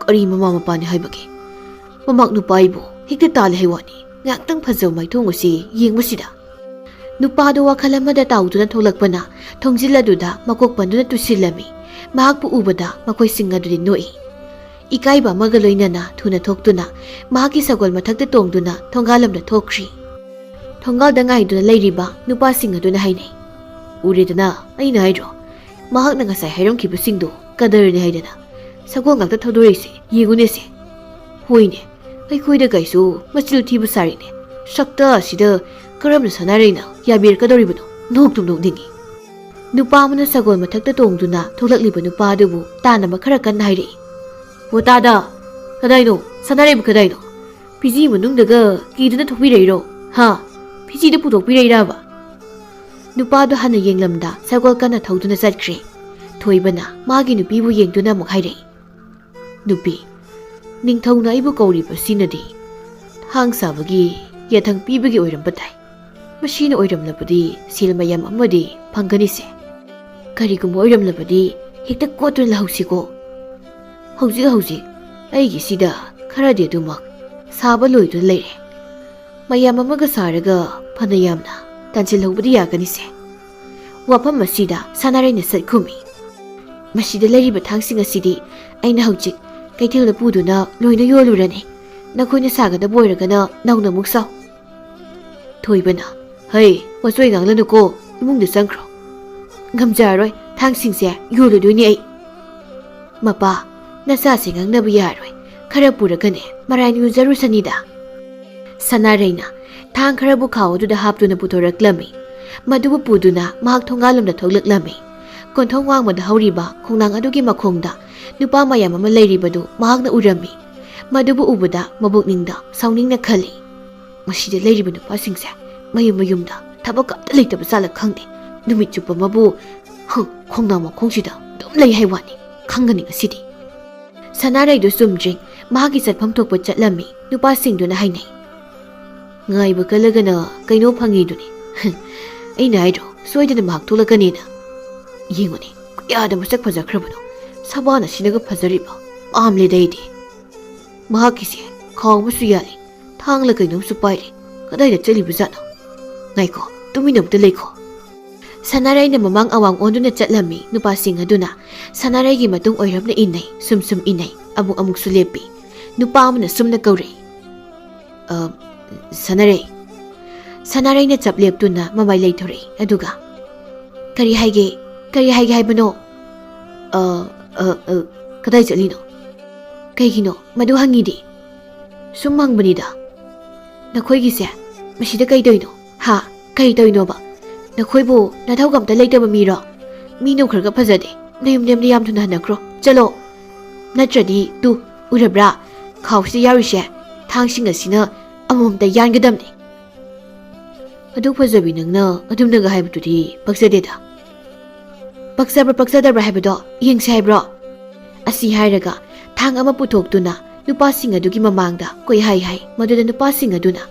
"ꯀꯔꯤ ꯃꯃꯥ ꯃꯄꯥꯅꯤ ꯍꯥꯏꯕꯒꯦ? ꯃꯃꯥꯛ ꯅꯨꯄꯥ ꯑꯩꯕꯨ ꯍꯦꯛꯇ ꯇꯥꯜꯂꯦ ꯍꯥꯏ ꯋꯥꯅꯤ꯫ ꯉꯥꯏꯍꯥꯛꯇꯪ ꯐꯖꯕ ꯃꯥꯏꯊꯣꯡ ꯑꯁꯤ ꯌꯦꯡꯕꯁꯤꯗ꯫" ꯅꯨꯄꯥꯗꯨ ꯋꯥꯈꯜ ꯑꯃꯗ ꯇꯥꯎꯗꯨꯅ ꯊꯣꯛꯂꯛꯄꯅ ꯊꯣꯡꯖꯤꯜ ꯑꯗꯨꯗ ꯃꯀꯣꯛ ꯄꯟꯗꯨꯅ ꯇꯨꯁꯤꯜꯂꯝꯃꯤ꯫ ꯃꯍꯥꯛꯄꯨ ꯎꯕꯗ ꯃꯈꯣꯏꯁꯤꯡ ꯑꯗꯨꯗꯤ ꯅꯣꯛꯏ꯫ ꯏꯀꯥꯏꯕ ꯑꯃꯒ ꯂꯣꯏꯅꯅ ꯊꯨꯅ ꯊꯣꯛꯇꯨꯅ ꯃꯍꯥꯛꯀꯤ ꯁꯒꯣꯜ ꯃꯊꯛꯇ ꯇꯣꯡꯗꯨꯅ ꯊꯣꯡꯒꯥꯜꯂꯣꯝꯗ ꯊꯣꯛꯈ꯭ꯔꯤ꯫ ꯊꯣꯡꯒꯥꯜꯗ ꯉꯥꯏꯗꯨꯅ ꯂꯩꯔꯤꯕ ꯅꯨꯄꯥꯁꯤꯡ ꯑꯗꯨꯅ ꯍꯥꯏꯅꯩ, "ꯎꯔꯦꯗꯅ, ꯑꯩꯅ ꯍꯥꯏꯗ꯭ꯔꯣ? ꯃꯍꯥꯛꯅ ꯉꯁꯥꯏ ꯍꯥꯏꯔꯝꯈꯤꯕꯁꯤꯡꯗꯣ ꯀꯗꯔꯅꯤ ꯍꯥꯏꯗꯅ꯫ ꯁꯒꯣꯜ ꯉꯥꯛꯇ ꯊꯧꯗꯣꯔꯛꯏꯁꯦ ꯌꯦꯡꯉꯨꯅꯦꯁꯦ꯫ ꯍꯣꯏꯅꯦ, ꯑꯩꯈꯣꯏꯗ ꯀꯩꯁꯨ ꯃꯆꯤꯜ ꯊꯤꯕ ꯁꯥꯔꯤꯅꯦ꯫ ꯁꯛꯇ ꯑꯁꯤꯗ ꯀꯔꯝꯅ ꯁꯥꯟꯅꯔꯩꯅ ꯌꯥꯕꯤꯔꯛꯀꯗꯧꯔꯤꯕꯅꯣ? ꯅꯣꯛꯇꯨꯝ ꯅꯣꯛꯅꯤꯡꯉꯤ꯫" ꯅꯨꯄꯥ ꯑꯃꯅ ꯁꯒꯣꯜ ꯃꯊꯛꯇ ꯇꯣꯡꯗꯨꯅ ꯊꯣꯛꯂꯛꯂꯤꯕ ꯅꯨꯄꯥ ꯑꯗꯨꯕꯨ ꯇꯥꯅꯕ ꯈꯔ ꯀꯟꯅ ꯍꯥꯏꯔꯛꯏ, "ꯍꯣ ꯇꯥꯗ, ꯀꯗꯥꯏꯅꯣ? ꯁꯥꯟꯅꯔꯩꯕꯨ ꯀꯗꯥꯏꯅꯣ? ꯐꯤꯖꯤ ꯃꯅꯨꯡꯗꯒ ꯀꯤꯗꯨꯅ ꯊꯣꯛꯄꯤꯔꯛꯏꯔꯣ? ꯍꯥ? ꯐꯤꯖꯤꯗ ꯄꯨꯊꯣꯛꯄꯤꯔꯛꯏꯔꯕ?" ꯅꯨꯄꯥꯗꯨ ꯍꯟꯅ ꯌꯦꯡꯂꯝꯗ ꯁꯒꯣꯜ ꯀꯟꯅ ꯊꯧꯗꯨꯅ ꯆꯠꯈ꯭ꯔꯦ꯫ ꯊꯣꯏꯕꯅ ꯃꯥꯒꯤ ꯅꯨꯄꯤꯕꯨ ꯌꯦꯡꯗꯨꯅ ꯑꯃꯨꯛ ꯍꯥꯏꯔꯛꯏ, "ꯅꯨꯄꯤ, ꯅꯤꯡꯊꯧꯅ ꯑꯩꯕꯨ ꯀꯧꯔꯤꯕꯁꯤꯅꯗꯤ ꯊꯥꯡ ꯁꯥꯕꯒꯤ ꯌꯥꯊꯪ ꯄꯤꯕꯒꯤ ꯑꯣꯏꯔꯝꯕ ꯇꯥꯏ꯫ ꯃꯁꯤꯅ ꯑꯣꯏꯔꯝꯂꯕꯗꯤ ꯁꯦꯜ ꯃꯌꯥꯝ ꯑꯃꯗꯤ ꯐꯪꯒꯅꯤꯁꯦ꯫ ꯀꯔꯤꯒꯨꯝꯕ ꯑꯣꯏꯔꯝꯂꯕꯗꯤ ꯍꯦꯛꯇ ꯀꯣꯠꯇꯨꯅ ꯂꯧꯍꯧꯁꯤꯀꯣ꯫ ꯍꯧꯖꯤꯛ ꯍꯧꯖꯤꯛ ꯑꯩꯒꯤꯁꯤꯗ ꯈꯔꯗꯤ ꯑꯗꯨꯃꯛ ꯁꯥꯕ ꯂꯣꯏꯗꯨꯅ ꯂꯩꯔꯦ꯫ ꯃꯌꯥꯝ ꯑꯃꯒ ꯁꯥꯔꯒ ꯐꯅ ꯌꯥꯝꯅ ꯇꯥꯟꯁꯤꯜꯍꯧꯕꯗꯤ ꯌꯥꯒꯅꯤꯁꯦ꯫" ꯋꯥꯐꯝ ꯑꯁꯤꯗ ꯁꯅꯥꯔꯩꯅ ꯁꯠ ꯈꯨꯝꯃꯤ, "ꯃꯁꯤꯗ ꯂꯩꯔꯤꯕ ꯊꯥꯡꯁꯤꯡ ꯑꯁꯤꯗꯤ ꯑꯩꯅ ꯍꯧꯖꯤꯛ ꯀꯩꯊꯦꯜꯗ ꯄꯨꯗꯨꯅ ꯂꯣꯏꯅ ꯌꯣꯜꯂꯨꯔꯅꯤ꯫ ꯅꯈꯣꯏꯅ ꯁꯥꯒꯗꯕ ꯑꯣꯏꯔꯒꯅ ꯅꯧꯅ ꯑꯃꯨꯛ ꯁꯥꯎ꯫ ꯊꯣꯏꯕꯅ, "ꯍꯩ, ꯋꯥꯆꯣꯏ ꯉꯥꯡꯂꯅꯨꯀꯣ, ꯏꯃꯨꯡꯗ ꯆꯪꯈ꯭ꯔꯣ꯫ ꯉꯝꯖꯔꯔꯣꯏ, ꯊꯥꯡꯁꯤꯡꯁꯦ ꯌꯣꯜꯂꯨꯗꯣꯏꯅꯦ ꯑꯩ꯫" "ꯃꯄꯥ, ꯅꯆꯥꯁꯦ ꯉꯥꯡꯅꯕ ꯌꯥꯔꯣꯏ, ꯈꯔ ꯄꯨꯔꯒꯅꯦ ꯃꯔꯥꯏꯅ ꯌꯣꯟꯖꯔꯨꯁꯅꯤꯗ꯫" ꯁꯅꯥꯔꯩꯅ ꯊꯥꯡ ꯈꯔꯕꯨ ꯈꯥꯎ ꯑꯗꯨꯗ ꯍꯥꯞꯇꯨꯅ ꯄꯨꯊꯣꯔꯛꯂꯝꯃꯤ꯫ ꯃꯗꯨꯕꯨ ꯄꯨꯗꯨꯅ ꯃꯍꯥꯛ ꯊꯣꯡꯒꯥꯜꯂꯣꯝꯗ ꯊꯣꯛꯂꯛꯂꯝꯃꯤ꯫ ꯀꯣꯟꯊꯣꯡ ꯋꯥꯡꯃꯗ ꯍꯧꯔꯤꯕ ꯈꯣꯡꯅꯥꯡ ꯑꯗꯨꯒꯤ ꯃꯈꯣꯡꯗ ꯅꯨꯄꯥ ꯃꯌꯥꯝ ꯑꯃ ꯂꯩꯔꯤꯕꯗꯨ ꯃꯍꯥꯛꯅ ꯎꯔꯝꯃꯤ꯫ ꯃꯗꯨꯕꯨ ꯎꯕꯗ ꯃꯕꯨꯛꯅꯤꯡꯗ ꯁꯥꯎꯅꯤꯡꯅ ꯈꯜꯂꯤ, "ꯃꯁꯤꯗ ꯂꯩꯔꯤꯕ ꯅꯨꯄꯥꯁꯤꯡꯁꯦ ꯃꯌꯨꯝ ꯃꯌꯨꯝꯗ ꯊꯕꯛ ꯑꯝꯇ ꯂꯩꯇꯕ ꯖꯥꯠꯂ ꯈꯪꯗꯦ꯫ ꯅꯨꯃꯤꯠ ꯆꯨꯞꯄ ꯃꯕꯨ, ꯍꯪ, ꯈꯣꯡꯅꯥꯡ ꯃꯈꯣꯡꯁꯤꯗ ꯑꯗꯨꯝ ꯂꯩ ꯍꯥꯏ ꯋꯥꯅꯤ꯫ ꯈꯪꯒꯅꯤ ꯉꯁꯤꯗꯤ꯫" ꯁꯅꯥꯔꯩꯗꯨ ꯆꯨꯝꯗ꯭ꯔꯤꯡ ꯃꯍꯥꯛꯀꯤ ꯆꯠꯐꯝ ꯊꯣꯛꯄ ꯆꯠꯂꯝꯃꯤ꯫ ꯅꯨꯄꯥꯁꯤꯡꯗꯨꯅ ꯍꯥꯏꯅꯩ, "ꯉꯥꯏꯕ ꯀꯜꯂꯒꯅ ꯀꯩꯅꯣ ꯐꯪꯉꯤꯗꯨꯅꯤ꯫ ꯑꯩꯅ ꯍꯥꯏꯗ꯭ꯔꯣ, ꯁꯣꯏꯗꯅ ꯃꯍꯥꯛ ꯊꯣꯛꯂꯛꯀꯅꯤꯅ꯫ ꯌꯦꯡꯉꯨꯅꯦ, ꯀꯌꯥꯗ ꯃꯁꯛ ꯐꯖꯈ꯭ꯔꯕꯅꯣ꯫ ꯁꯕꯥꯟ ꯑꯁꯤꯅꯒ ꯐꯖꯔꯤꯕ꯫ ꯄꯥꯝꯂꯦꯗ ꯑꯩꯗꯤ꯫ ꯃꯍꯥꯛꯀꯤꯁꯦ ꯈꯥꯎ ꯑꯃꯁꯨ ꯌꯥꯜꯂꯤ, ꯊꯥꯡꯂ ꯀꯩꯅꯣꯝꯁꯨ ꯄꯥꯏꯔꯤ꯫ ꯀꯗꯥꯏꯗ ꯆꯠꯂꯤꯕꯖꯥꯠꯅꯣ? ꯉꯥꯏꯈꯣ, ꯇꯨꯃꯤꯟꯅ ꯑꯝꯇ ꯂꯩꯈꯣ꯫" ꯁꯅꯥꯔꯩꯅ ꯃꯃꯥꯡ ꯑꯋꯥꯡ ꯑꯣꯟꯗꯨꯅ ꯆꯠꯂꯝꯃꯤ꯫ ꯅꯨꯄꯥꯁꯤꯡ ꯑꯗꯨꯅ ꯁꯅꯥꯔꯩꯒꯤ ꯃꯇꯨꯡ ꯑꯣꯏꯔꯞꯅ ꯏꯟꯅꯩ꯫ ꯁꯨꯝ ꯁꯨꯝ ꯏꯟꯅꯩ꯫ ꯑꯃꯨꯛ ꯑꯃꯨꯛꯁꯨ ꯂꯦꯞꯄꯤ꯫ ꯅꯨꯄꯥ ꯑꯃꯅ ꯁꯨꯝꯅ ꯀꯧꯔꯛꯏ, "ꯑ, ꯁꯅꯥꯔꯩ꯫" ꯁꯅꯥꯔꯩꯅ ꯆꯞ ꯂꯦꯞꯇꯨꯅ ꯃꯃꯥꯏ ꯂꯩꯊꯣꯔꯛꯏ꯫ ꯑꯗꯨꯒ, "ꯀꯔꯤ ꯍꯥꯏꯒꯦ? ꯀꯔꯤ ꯍꯥꯏꯒꯦ ꯍꯥꯏꯕꯅꯣ?" "ꯑ, ꯑ, ꯑ, ꯀꯗꯥꯏ ꯆꯠꯂꯤꯅꯣ?" "ꯀꯩꯒꯤꯅꯣ? ꯃꯗꯨ ꯍꯪꯉꯤꯗꯤ?" "ꯁꯨꯝ ꯍꯪꯕꯅꯤꯗ꯫ ꯅꯈꯣꯏꯒꯤꯁꯦ ꯃꯁꯤꯗ ꯀꯩ ꯇꯧꯔꯤꯅꯣ? ꯍꯥ? ꯀꯩ ꯇꯧꯔꯤꯅꯣꯕ? ꯅꯈꯣꯏꯕꯨ ꯅꯊꯧꯒ ꯑꯝꯇ ꯂꯩꯇꯕ ꯃꯤꯔꯣ? ꯃꯤꯅ ꯎꯈ꯭ꯔꯒ ꯐꯖꯗꯦ꯫ ꯅꯌꯨꯝ ꯅꯌꯨꯝꯗ ꯌꯥꯝ ꯊꯨꯅ ꯍꯟꯅꯈ꯭ꯔꯣ꯫ ꯆꯠꯂꯣ꯫ ꯅꯠꯇ꯭ꯔꯗꯤ ꯇꯨ, ꯎꯔꯕ꯭ꯔꯥ? ꯈꯥꯎꯁꯤꯗ ꯌꯥꯎꯔꯤꯁꯦ ꯊꯥꯡꯁꯤꯡ ꯑꯁꯤꯅ ꯑꯃꯃꯝꯇ ꯌꯥꯟꯒꯗꯕꯅꯤ꯫" "ꯑꯗꯨ ꯐꯖꯕꯤ ꯅꯪꯅ ꯑꯗꯨꯝꯅꯒ ꯍꯥꯏꯕꯗꯨꯗꯤ ꯄꯛꯆꯗꯦꯗ꯫" "ꯄꯛꯆꯕ꯭ꯔꯥ ꯄꯛꯆꯗꯕ꯭ꯔꯥ ꯍꯥꯏꯕꯗꯣ ꯌꯦꯡꯁꯦ ꯍꯥꯏꯕ꯭ꯔꯣ?" ꯑꯁꯤ ꯍꯥꯏꯔꯒ ꯊꯥꯡ ꯑꯃ ꯄꯨꯊꯣꯛꯇꯨꯅ ꯅꯨꯄꯥꯁꯤꯡ ꯑꯗꯨꯒꯤ ꯃꯃꯥꯡꯗ ꯀꯣꯏꯍꯥꯏ ꯍꯥꯏ꯫ ꯃꯗꯨꯗ ꯅꯨꯄꯥꯁꯤꯡ ꯑꯗꯨꯅ,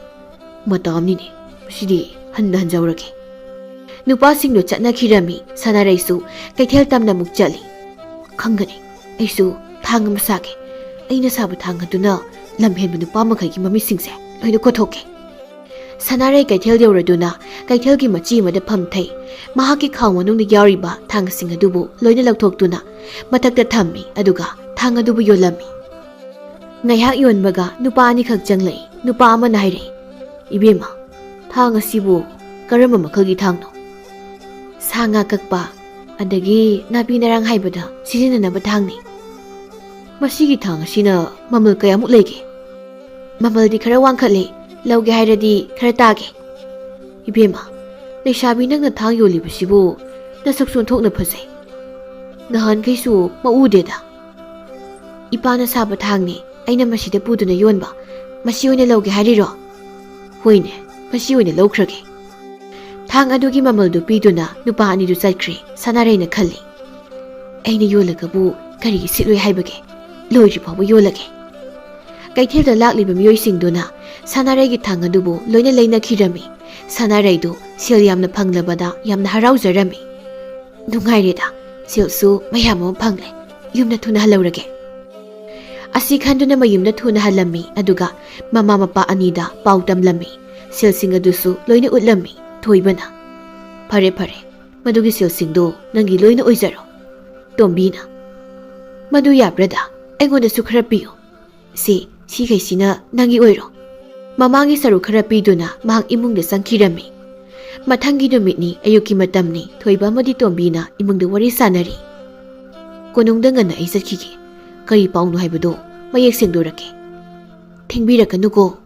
"ꯃꯇꯥ ꯑꯃꯅꯤꯅꯦ, ꯃꯁꯤꯗꯤ ꯍꯟꯗ ꯍꯟꯖꯍꯧꯔꯒꯦ꯫" ꯅꯨꯄꯥꯁꯤꯡꯗꯨ ꯆꯠꯅꯈꯤꯔꯝꯃꯤ꯫ ꯁꯅꯥꯔꯩꯁꯨ ꯀꯩꯊꯦꯜ ꯇꯝꯅ ꯑꯃꯨꯛ ꯆꯠꯂꯤ꯫ "ꯈꯪꯒꯅꯤ, ꯑꯩꯁꯨ ꯊꯥꯡ ꯑꯃ ꯁꯥꯒꯦ꯫ ꯑꯩꯅ ꯁꯥꯕ ꯊꯥꯡ ꯑꯗꯨꯅ ꯂꯝꯍꯦꯟꯕ ꯅꯨꯄꯥ ꯃꯈꯩꯒꯤ ꯃꯃꯤꯠꯁꯤꯡꯁꯦ ꯂꯣꯏꯅ ꯀꯣꯠꯊꯣꯛꯀꯦ꯫" ꯁꯅꯥꯔꯩ ꯀꯩꯊꯦꯜ ꯌꯧꯔꯗꯨꯅ ꯀꯩꯊꯦꯜꯒꯤ ꯃꯆꯤ ꯑꯃꯗ ꯐꯝꯊꯩ꯫ ꯃꯍꯥꯛꯀꯤ ꯈꯥꯎ ꯃꯅꯨꯡꯗ ꯌꯥꯎꯔꯤꯕ ꯊꯥꯡꯁꯤꯡ ꯑꯗꯨꯕꯨ ꯂꯣꯏꯅ ꯂꯧꯊꯣꯛꯇꯨꯅ ꯃꯊꯛꯇ ꯊꯝꯃꯤ, ꯑꯗꯨꯒ ꯊꯥꯡ ꯑꯗꯨꯕꯨ ꯌꯣꯜꯂꯝꯃꯤ꯫ ꯉꯥꯏꯍꯥꯛ ꯌꯣꯟꯕꯒ ꯅꯨꯄꯥ ꯑꯅꯤꯈꯛ ꯆꯪꯂꯛꯏ꯫ ꯅꯨꯄꯥ ꯑꯃꯅ ꯍꯥꯏꯔꯛꯏ, "ꯏꯕꯦꯝꯃ, ꯊꯥꯡ ꯑꯁꯤꯕꯨ ꯀꯔꯝꯕ ꯃꯈꯜꯒꯤ ꯊꯥꯡꯅꯣ?" "ꯁꯥ ꯉꯥ ꯀꯛꯄ, ꯑꯗꯒꯤ ꯅꯥꯄꯤ ꯅꯔꯥꯡ ꯍꯥꯏꯕꯗ ꯁꯤꯖꯤꯟꯅꯅꯕ ꯊꯥꯡꯅꯤ꯫ ꯃꯁꯤꯒꯤ ꯊꯥꯡ ꯑꯁꯤꯅ ꯃꯃꯜ ꯀꯌꯥꯃꯨꯛ ꯂꯩꯒꯦ?" "ꯃꯃꯜꯗꯤ ꯈꯔ ꯋꯥꯡꯈꯠꯂꯦ, ꯂꯧꯒꯦ ꯍꯥꯏꯔꯗꯤ ꯈꯔ ꯇꯥꯒꯦ꯫" "ꯏꯕꯦꯝꯃ, ꯂꯩꯁꯥꯕꯤ ꯅꯪꯅ ꯊꯥꯡ ꯌꯣꯜꯂꯤꯕꯁꯤꯕꯨ ꯅꯁꯛꯁꯨ ꯑꯣꯟꯊꯣꯛꯅ ꯐꯖꯩ꯫ ꯅꯍꯥꯟꯈꯩꯁꯨ ꯃꯎꯗꯦꯗ꯫" "ꯏꯄꯥꯅ ꯁꯥꯕ ꯊꯥꯡꯅꯦ, ꯑꯩꯅ ꯃꯁꯤꯗ ꯄꯨꯗꯨꯅ ꯌꯣꯟꯕ꯫ ꯃꯁꯤ ꯑꯣꯏꯅ ꯂꯧꯒꯦ ꯍꯥꯏꯔꯤꯔꯣ?" "ꯍꯣꯏꯅꯦ, ꯃꯁꯤ ꯑꯣꯏꯅ ꯂꯧꯈ꯭ꯔꯒꯦ꯫" ꯊꯥꯡ ꯑꯗꯨꯒꯤ ꯃꯃꯜꯗꯨ ꯄꯤꯗꯨꯅ ꯅꯨꯄꯥ ꯑꯅꯤꯗꯨ ꯆꯠꯈ꯭ꯔꯦ꯫ ꯁꯅꯥꯔꯩꯅ ꯈꯜꯂꯤ, "ꯑꯩꯅ ꯌꯣꯜꯂꯒꯕꯨ ꯀꯔꯤꯒꯤ ꯁꯤꯠꯂꯣꯏ ꯍꯥꯏꯕꯒꯦ? ꯂꯣꯏꯗ꯭ꯔꯤ ꯐꯥꯎꯕ ꯌꯣꯜꯂꯒꯦ꯫" ꯀꯩꯊꯦꯜꯗ ꯂꯥꯛꯂꯤꯕ ꯃꯤꯑꯣꯏꯁꯤꯡꯗꯨꯅ ꯁꯅꯥꯔꯩꯒꯤ ꯊꯥꯡ ꯑꯗꯨꯕꯨ ꯂꯣꯏꯅ ꯂꯩꯅꯈꯤꯔꯝꯃꯤ꯫ ꯁꯅꯥꯔꯩꯗꯨ ꯁꯦꯜ ꯌꯥꯝꯅ ꯐꯪꯂꯕꯗ ꯌꯥꯝꯅ ꯍꯔꯥꯎꯖꯔꯝꯃꯤ꯫ "ꯅꯨꯡꯉꯥꯏꯔꯦꯗ, ꯁꯦꯜꯁꯨ ꯃꯌꯥꯝ ꯑꯃ ꯐꯪꯂꯦ, ꯌꯨꯝꯗ ꯊꯨꯅ ꯍꯜꯂꯧꯔꯒꯦ꯫" ꯑꯁꯤ ꯈꯟꯗꯨꯅ ꯃꯌꯨꯝꯗ ꯊꯨꯅ ꯍꯜꯂꯝꯃꯤ, ꯑꯗꯨꯒ ꯃꯃꯥ ꯃꯄꯥ ꯑꯅꯤꯗ ꯄꯥꯎ ꯇꯝꯂꯝꯃꯤ꯫ ꯁꯦꯜꯁꯤꯡ ꯑꯗꯨꯁꯨ ꯂꯣꯏꯅ ꯎꯠꯂꯝꯃꯤ꯫ ꯊꯣꯏꯕꯅ, "ꯐꯔꯦ ꯐꯔꯦ, ꯃꯗꯨꯒꯤ ꯁꯦꯜꯁꯤꯡꯗꯨ ꯅꯪꯒꯤ ꯂꯣꯏꯅ ꯑꯣꯏꯖꯔꯣ꯫" ꯇꯣꯝꯕꯤꯅ, "ꯃꯗꯨ ꯌꯥꯕ꯭ꯔꯥꯗ? ꯑꯩꯉꯣꯟꯗꯁꯨ ꯈꯔ ꯄꯤꯌꯨ꯫ ꯁꯤ, ꯁꯤꯈꯩꯁꯤꯅ ꯅꯪꯒꯤ ꯑꯣꯏꯔꯣ꯫" ꯃꯃꯥꯡꯒꯤ ꯁꯔꯨꯛ ꯈꯔ ꯄꯤꯗꯨꯅ ꯃꯍꯥꯛ ꯏꯃꯨꯡꯗ ꯆꯪꯈꯤꯔꯝꯃꯤ꯫ ꯃꯊꯪꯒꯤ ꯅꯨꯃꯤꯠꯅꯤ, ꯑꯌꯨꯛꯀꯤ ꯃꯇꯝꯅꯤ꯫ ꯊꯣꯏꯕ ꯑꯃꯗꯤ ꯇꯣꯝꯕꯤꯅ ꯏꯃꯨꯡꯗ ꯋꯥꯔꯤ ꯁꯥꯟꯅꯔꯤ꯫ "ꯀꯣꯅꯨꯡꯗ ꯉꯟꯅ ꯑꯩ ꯆꯠꯈꯤꯒꯦ꯫ ꯀꯔꯤ ꯄꯥꯎꯅꯣ ꯍꯥꯏꯕꯗꯣ ꯃꯌꯦꯛ ꯁꯦꯡꯗꯣꯔꯛꯀꯦ꯫ ꯊꯦꯡꯕꯤꯔꯛꯀꯅꯨꯀꯣ꯫"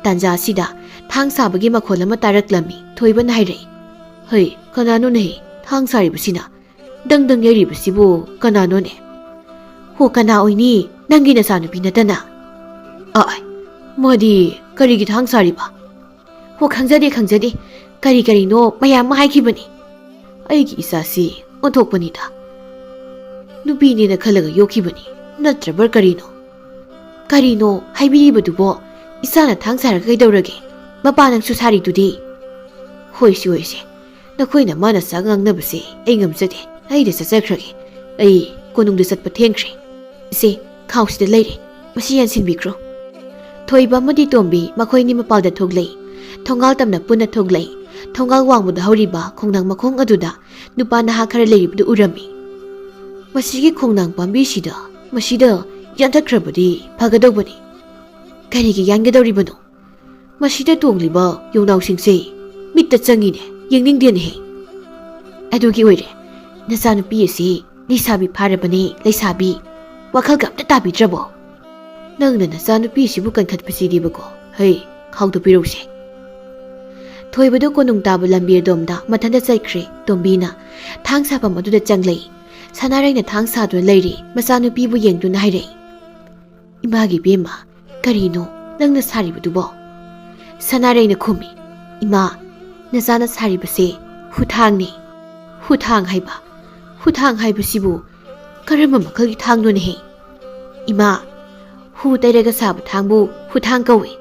ꯇꯥꯟꯖꯥ ꯑꯁꯤꯗ ꯊꯥꯡ ꯁꯥꯕꯒꯤ ꯃꯈꯣꯜ ꯑꯃ ꯇꯥꯔꯛꯂꯝꯃꯤ꯫ ꯊꯣꯏꯕꯅ ꯍꯥꯏꯔꯛꯏ, "ꯍꯩ, ꯀꯅꯥꯅꯣꯅꯦ ꯊꯥꯡ ꯁꯥꯔꯤꯕꯁꯤꯅ? ꯗꯪ ꯗꯪ ꯌꯩꯔꯤꯕꯁꯤꯕꯨ ꯀꯅꯥꯅꯣꯅꯦ?" "ꯍꯣ, ꯀꯅꯥ ꯑꯣꯏꯅꯤ? ꯅꯪꯒꯤ ꯅꯆꯥꯅꯨꯄꯤ ꯅꯠꯇꯅ?" "ꯑꯥꯏ, ꯃꯥꯗꯤ ꯀꯔꯤꯒꯤ ꯊꯥꯡ ꯁꯥꯔꯤꯕ?" "ꯍꯣ, ꯈꯪꯖꯗꯦ, ꯈꯪꯖꯗꯦ꯫ ꯀꯔꯤ ꯀꯔꯤꯅꯣ ꯃꯌꯥꯝ ꯑꯃ ꯍꯥꯏꯈꯤꯕꯅꯤ꯫ ꯑꯩꯒꯤ ꯏꯆꯥꯁꯤ ꯑꯣꯟꯊꯣꯛꯄꯅꯤꯗ꯫ ꯅꯨꯄꯤꯅꯦꯅ ꯈꯜꯂꯒ ꯌꯣꯛꯈꯤꯕꯅꯤ, ꯅꯠꯇ꯭ꯔꯕ꯭ꯔꯥ ꯀꯔꯤꯅꯣ?" "ꯀꯔꯤꯅꯣ ꯍꯥꯏꯕꯤꯔꯤꯕꯗꯨꯕꯣ? ꯏꯆꯥꯅ ꯊꯥꯡ ꯁꯥꯔꯒ ꯀꯩꯗꯧꯔꯒꯦ? ꯃꯄꯥ ꯅꯪꯁꯨ ꯁꯥꯔꯤꯗꯨꯗꯤ?" "ꯍꯣꯏꯁꯦ, ꯍꯣꯏꯁꯦ, ꯅꯈꯣꯏꯅ ꯃꯥꯅ ꯆꯥꯛ ꯉꯥꯡꯅꯕꯁꯦ ꯑꯩ ꯉꯝꯖꯗꯦ꯫ ꯑꯩꯗ ꯆꯠꯆꯈ꯭ꯔꯒꯦ꯫ ꯑꯩ ꯀꯣꯅꯨꯡꯗ ꯆꯠꯄ ꯊꯦꯡꯈ꯭ꯔꯦ꯫ ꯏꯆꯦ, ꯈꯥꯎꯁꯤꯗ ꯂꯩꯔꯦ, ꯃꯁꯤ ꯌꯥꯟꯁꯤꯟꯕꯤꯈ꯭ꯔꯣ꯫" ꯊꯣꯏꯕ ꯑꯃꯗꯤ ꯇꯣꯝꯕꯤ ꯃꯈꯣꯏꯅꯤ ꯃꯄꯥꯜꯗ ꯊꯣꯛꯂꯛꯏ꯫ ꯊꯣꯡꯒꯥꯜ ꯇꯝꯅ ꯄꯨꯟꯅ ꯊꯣꯛꯂꯛꯏ꯫ ꯊꯣꯡꯒꯥꯜ ꯋꯥꯡꯃꯗ ꯍꯧꯔꯤꯕ ꯈꯣꯡꯅꯥꯡ ꯃꯈꯣꯡ ꯑꯗꯨꯗ ꯅꯨꯄꯥ ꯅꯍꯥ ꯈꯔ ꯂꯩꯔꯤꯕꯗꯨ ꯎꯔꯝꯃꯤ꯫ "ꯃꯁꯤꯒꯤ ꯈꯣꯡꯅꯥꯡ ꯄꯥꯝꯕꯤꯁꯤꯗ, ꯃꯁꯤꯗ ꯌꯥꯟꯊꯠꯈ꯭ꯔꯕꯗꯤ ꯐꯒꯗꯧꯕꯅꯤ꯫ ꯀꯔꯤꯒꯤ ꯌꯥꯟꯒꯗꯧꯔꯤꯕꯅꯣ? ꯃꯁꯤꯗ ꯇꯣꯡꯂꯤꯕ ꯌꯣꯡꯅꯥꯎꯁꯤꯡꯁꯦ ꯃꯤꯠꯇ ꯆꯪꯉꯤꯅꯦ, ꯌꯦꯡꯅꯤꯡꯗꯦꯅꯦꯍꯦ꯫ ꯑꯗꯨꯒꯤ ꯑꯣꯏꯔꯦ, ꯅꯆꯥꯅꯨꯄꯤ ꯑꯁꯤ ꯂꯩꯁꯥꯕꯤ ꯐꯥꯔꯕꯅꯦ, ꯂꯩꯁꯥꯕꯤ꯫ ꯋꯥꯈꯜꯒ ꯑꯝꯇ ꯇꯥꯕꯤꯗ꯭ꯔꯕꯣ? ꯅꯪꯅ ꯅꯆꯥꯅꯨꯄꯤ ꯑꯁꯤꯕꯨ ꯀꯟꯈꯠꯄꯁꯤꯗꯤꯕꯀꯣ, ꯍꯩ, ꯈꯥꯎꯗ ꯄꯤꯔꯧꯁꯦ꯫ ꯊꯣꯏꯕꯗꯨ ꯀꯣꯅꯨꯡ ꯇꯥꯕ ꯂꯝꯕꯤ ꯑꯗꯣꯝꯗ ꯃꯊꯟꯇ ꯆꯠꯈ꯭ꯔꯦ꯫ ꯇꯣꯝꯕꯤꯅ ꯊꯥꯡ ꯁꯥꯐꯝ ꯑꯗꯨꯗ ꯆꯪꯂꯛꯏ꯫ ꯁꯅꯥꯔꯩꯅ ꯊꯥꯡ ꯁꯥꯗꯨꯅ ꯂꯩꯔꯤ꯫ ꯃꯆꯥꯅꯨꯄꯤꯕꯨ ꯌꯦꯡꯗꯨꯅ ꯍꯥꯏꯔꯛꯏ, "ꯏꯃꯥꯒꯤ ꯏꯕꯦꯝꯃ, ꯀꯔꯤꯅꯣ ꯅꯪꯅ ꯁꯥꯔꯤꯕꯗꯨꯕꯣ?" ꯁꯅꯥꯔꯩꯅ ꯈꯨꯝꯃꯤ, "ꯏꯃꯥ, ꯅꯆꯥꯅ ꯁꯥꯔꯤꯕꯁꯦ ꯍꯨꯊꯥꯡꯅꯤ꯫" "ꯍꯨꯊꯥꯡ ꯍꯥꯏꯕ? ꯍꯨꯊꯥꯡ ꯍꯥꯏꯕꯁꯤꯕꯨ ꯀꯔꯝꯕ ꯃꯈꯜꯒꯤ ꯊꯥꯡꯅꯣꯅꯦꯍꯦ?" "ꯏꯃꯥ, ꯍꯨ ꯇꯩꯔꯒ ꯁꯥꯕ ꯊꯥꯡꯕꯨ ꯍꯨꯊꯥꯡ ꯀꯧꯏ꯫"